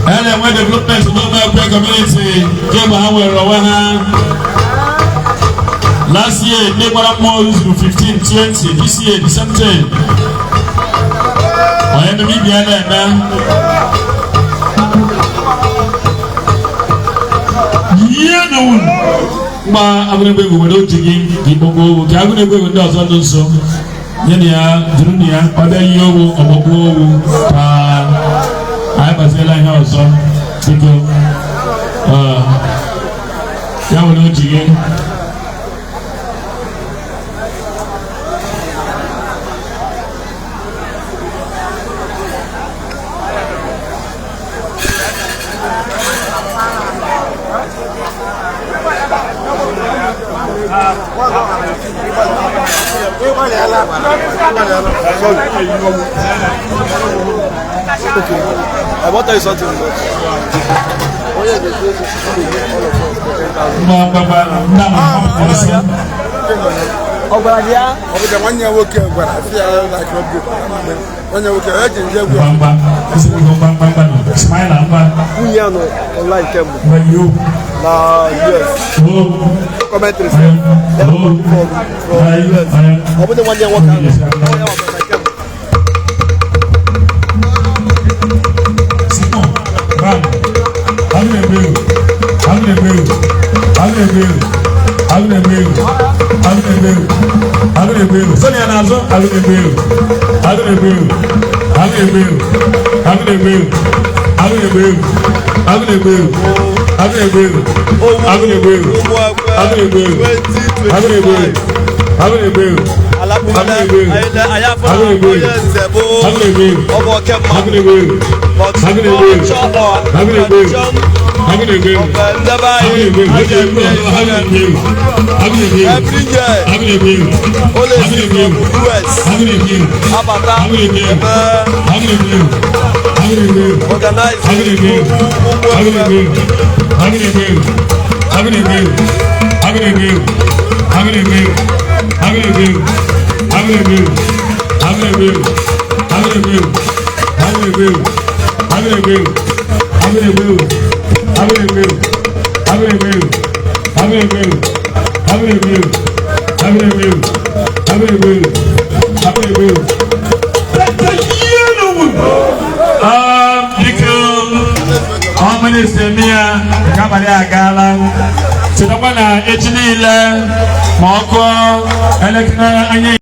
A na-enwe development n'Ụmụekwe community kemgbe ha nwere onwe ha. Last year, ndị gbara mmụọ ruru 15, 20. This year, the same thing. Onye ememe ibe ya na-eme. Ihe n'owu mgba agụnegwu egwu were otu gị ka ikpokpo owu ka agụnegwu egwu ndị ọzọ dị nso nye na ya duru na ya ọ bịa ihe owu ọgbọgbu owu ka anyị gbaziela ihe ọzọ biko ya were otu gị. Okay. I want to tell you something. Oh yeah, they say all of us for 10,000. Mgba mgba ndị ama ọsọ. Ọ gwara gị ya? Ọ bụ ka nwanne ya nwoke gwara sị ya like oge nwanne ya nwoke eji nje egwu. Mgba mgba ezigbo mgba mgba mgba nọ smile mgba. Nwunye ya nọ online kemgbe mgba yi owu. Na US. Owu. Commentary Owu. from US. Ọ bụrụ nwanne ya nwoke ahụ. Ọ ya gwara kemgbe. Simon, bam. Agụna-egbu ewu, agụna-egbu ewu, agụna-egbu ewu, agụna-egbu ewu, agụna-egbu ewu, agụna Na-egbu egwu sọ ya n'azụ. Agụ na-egbu egwu, agụ na-egbu egwu, agụ na-egbu egwu, agụ na-egbu egwu, agụ na-egbu egwu, agụ na-egbu egwu, agụ na-egbu egwu, agụ na-egbu egwu, agụ na-egbu egwu, agụ na-egbu egwu, agụ na-egbu egwu, Alakpumana anyị afọ na onye nze bụ agụ na-egbu egwu, ọ bụ oke agụ mmadụ na-egbu egwu, but agụ na-egbu egwu, culture or agụ na-egbu egwu, tradition agụ na-egbu egwu, of ndebe agụ anyị na-egbu egwu, a ga-eme agụ na-egbu egwu, every year. Agụ na-egbu egwu, Ọ na-esi from US agụ na-egbu egwu, abata agụ na-egbu egwu, ebe agụ na-egbu egwu, agụ na-egbu egwu, organize agụ na-egbu egwu, ụmụ agụ na-egbu egwu. Egwu, agụ na-egbu egwu, agụ na-egbu egwu, agụ na-egbu egwu, agụ na-egbu egwu, agụ na-egbu egwu, agụ na-egbu egwu, agụ na-egbu egwu, agụ na-egbu egwu, agụ na-egbu egwu, agụ na-egbu egwu, agụ na-egbu egwu, agụ na-egbu egwu, agụ na-egbu egwu, agụ na-egbu egwu, agụ na-egbu egwu, agụ na-egbu egwu, agụ na-egbu egwu, agụ na-egbu egwu. Biko, ọ minista eme ya nke abalị agaala. Chetakwa na echi niile ma ọ kụọ elekere anya.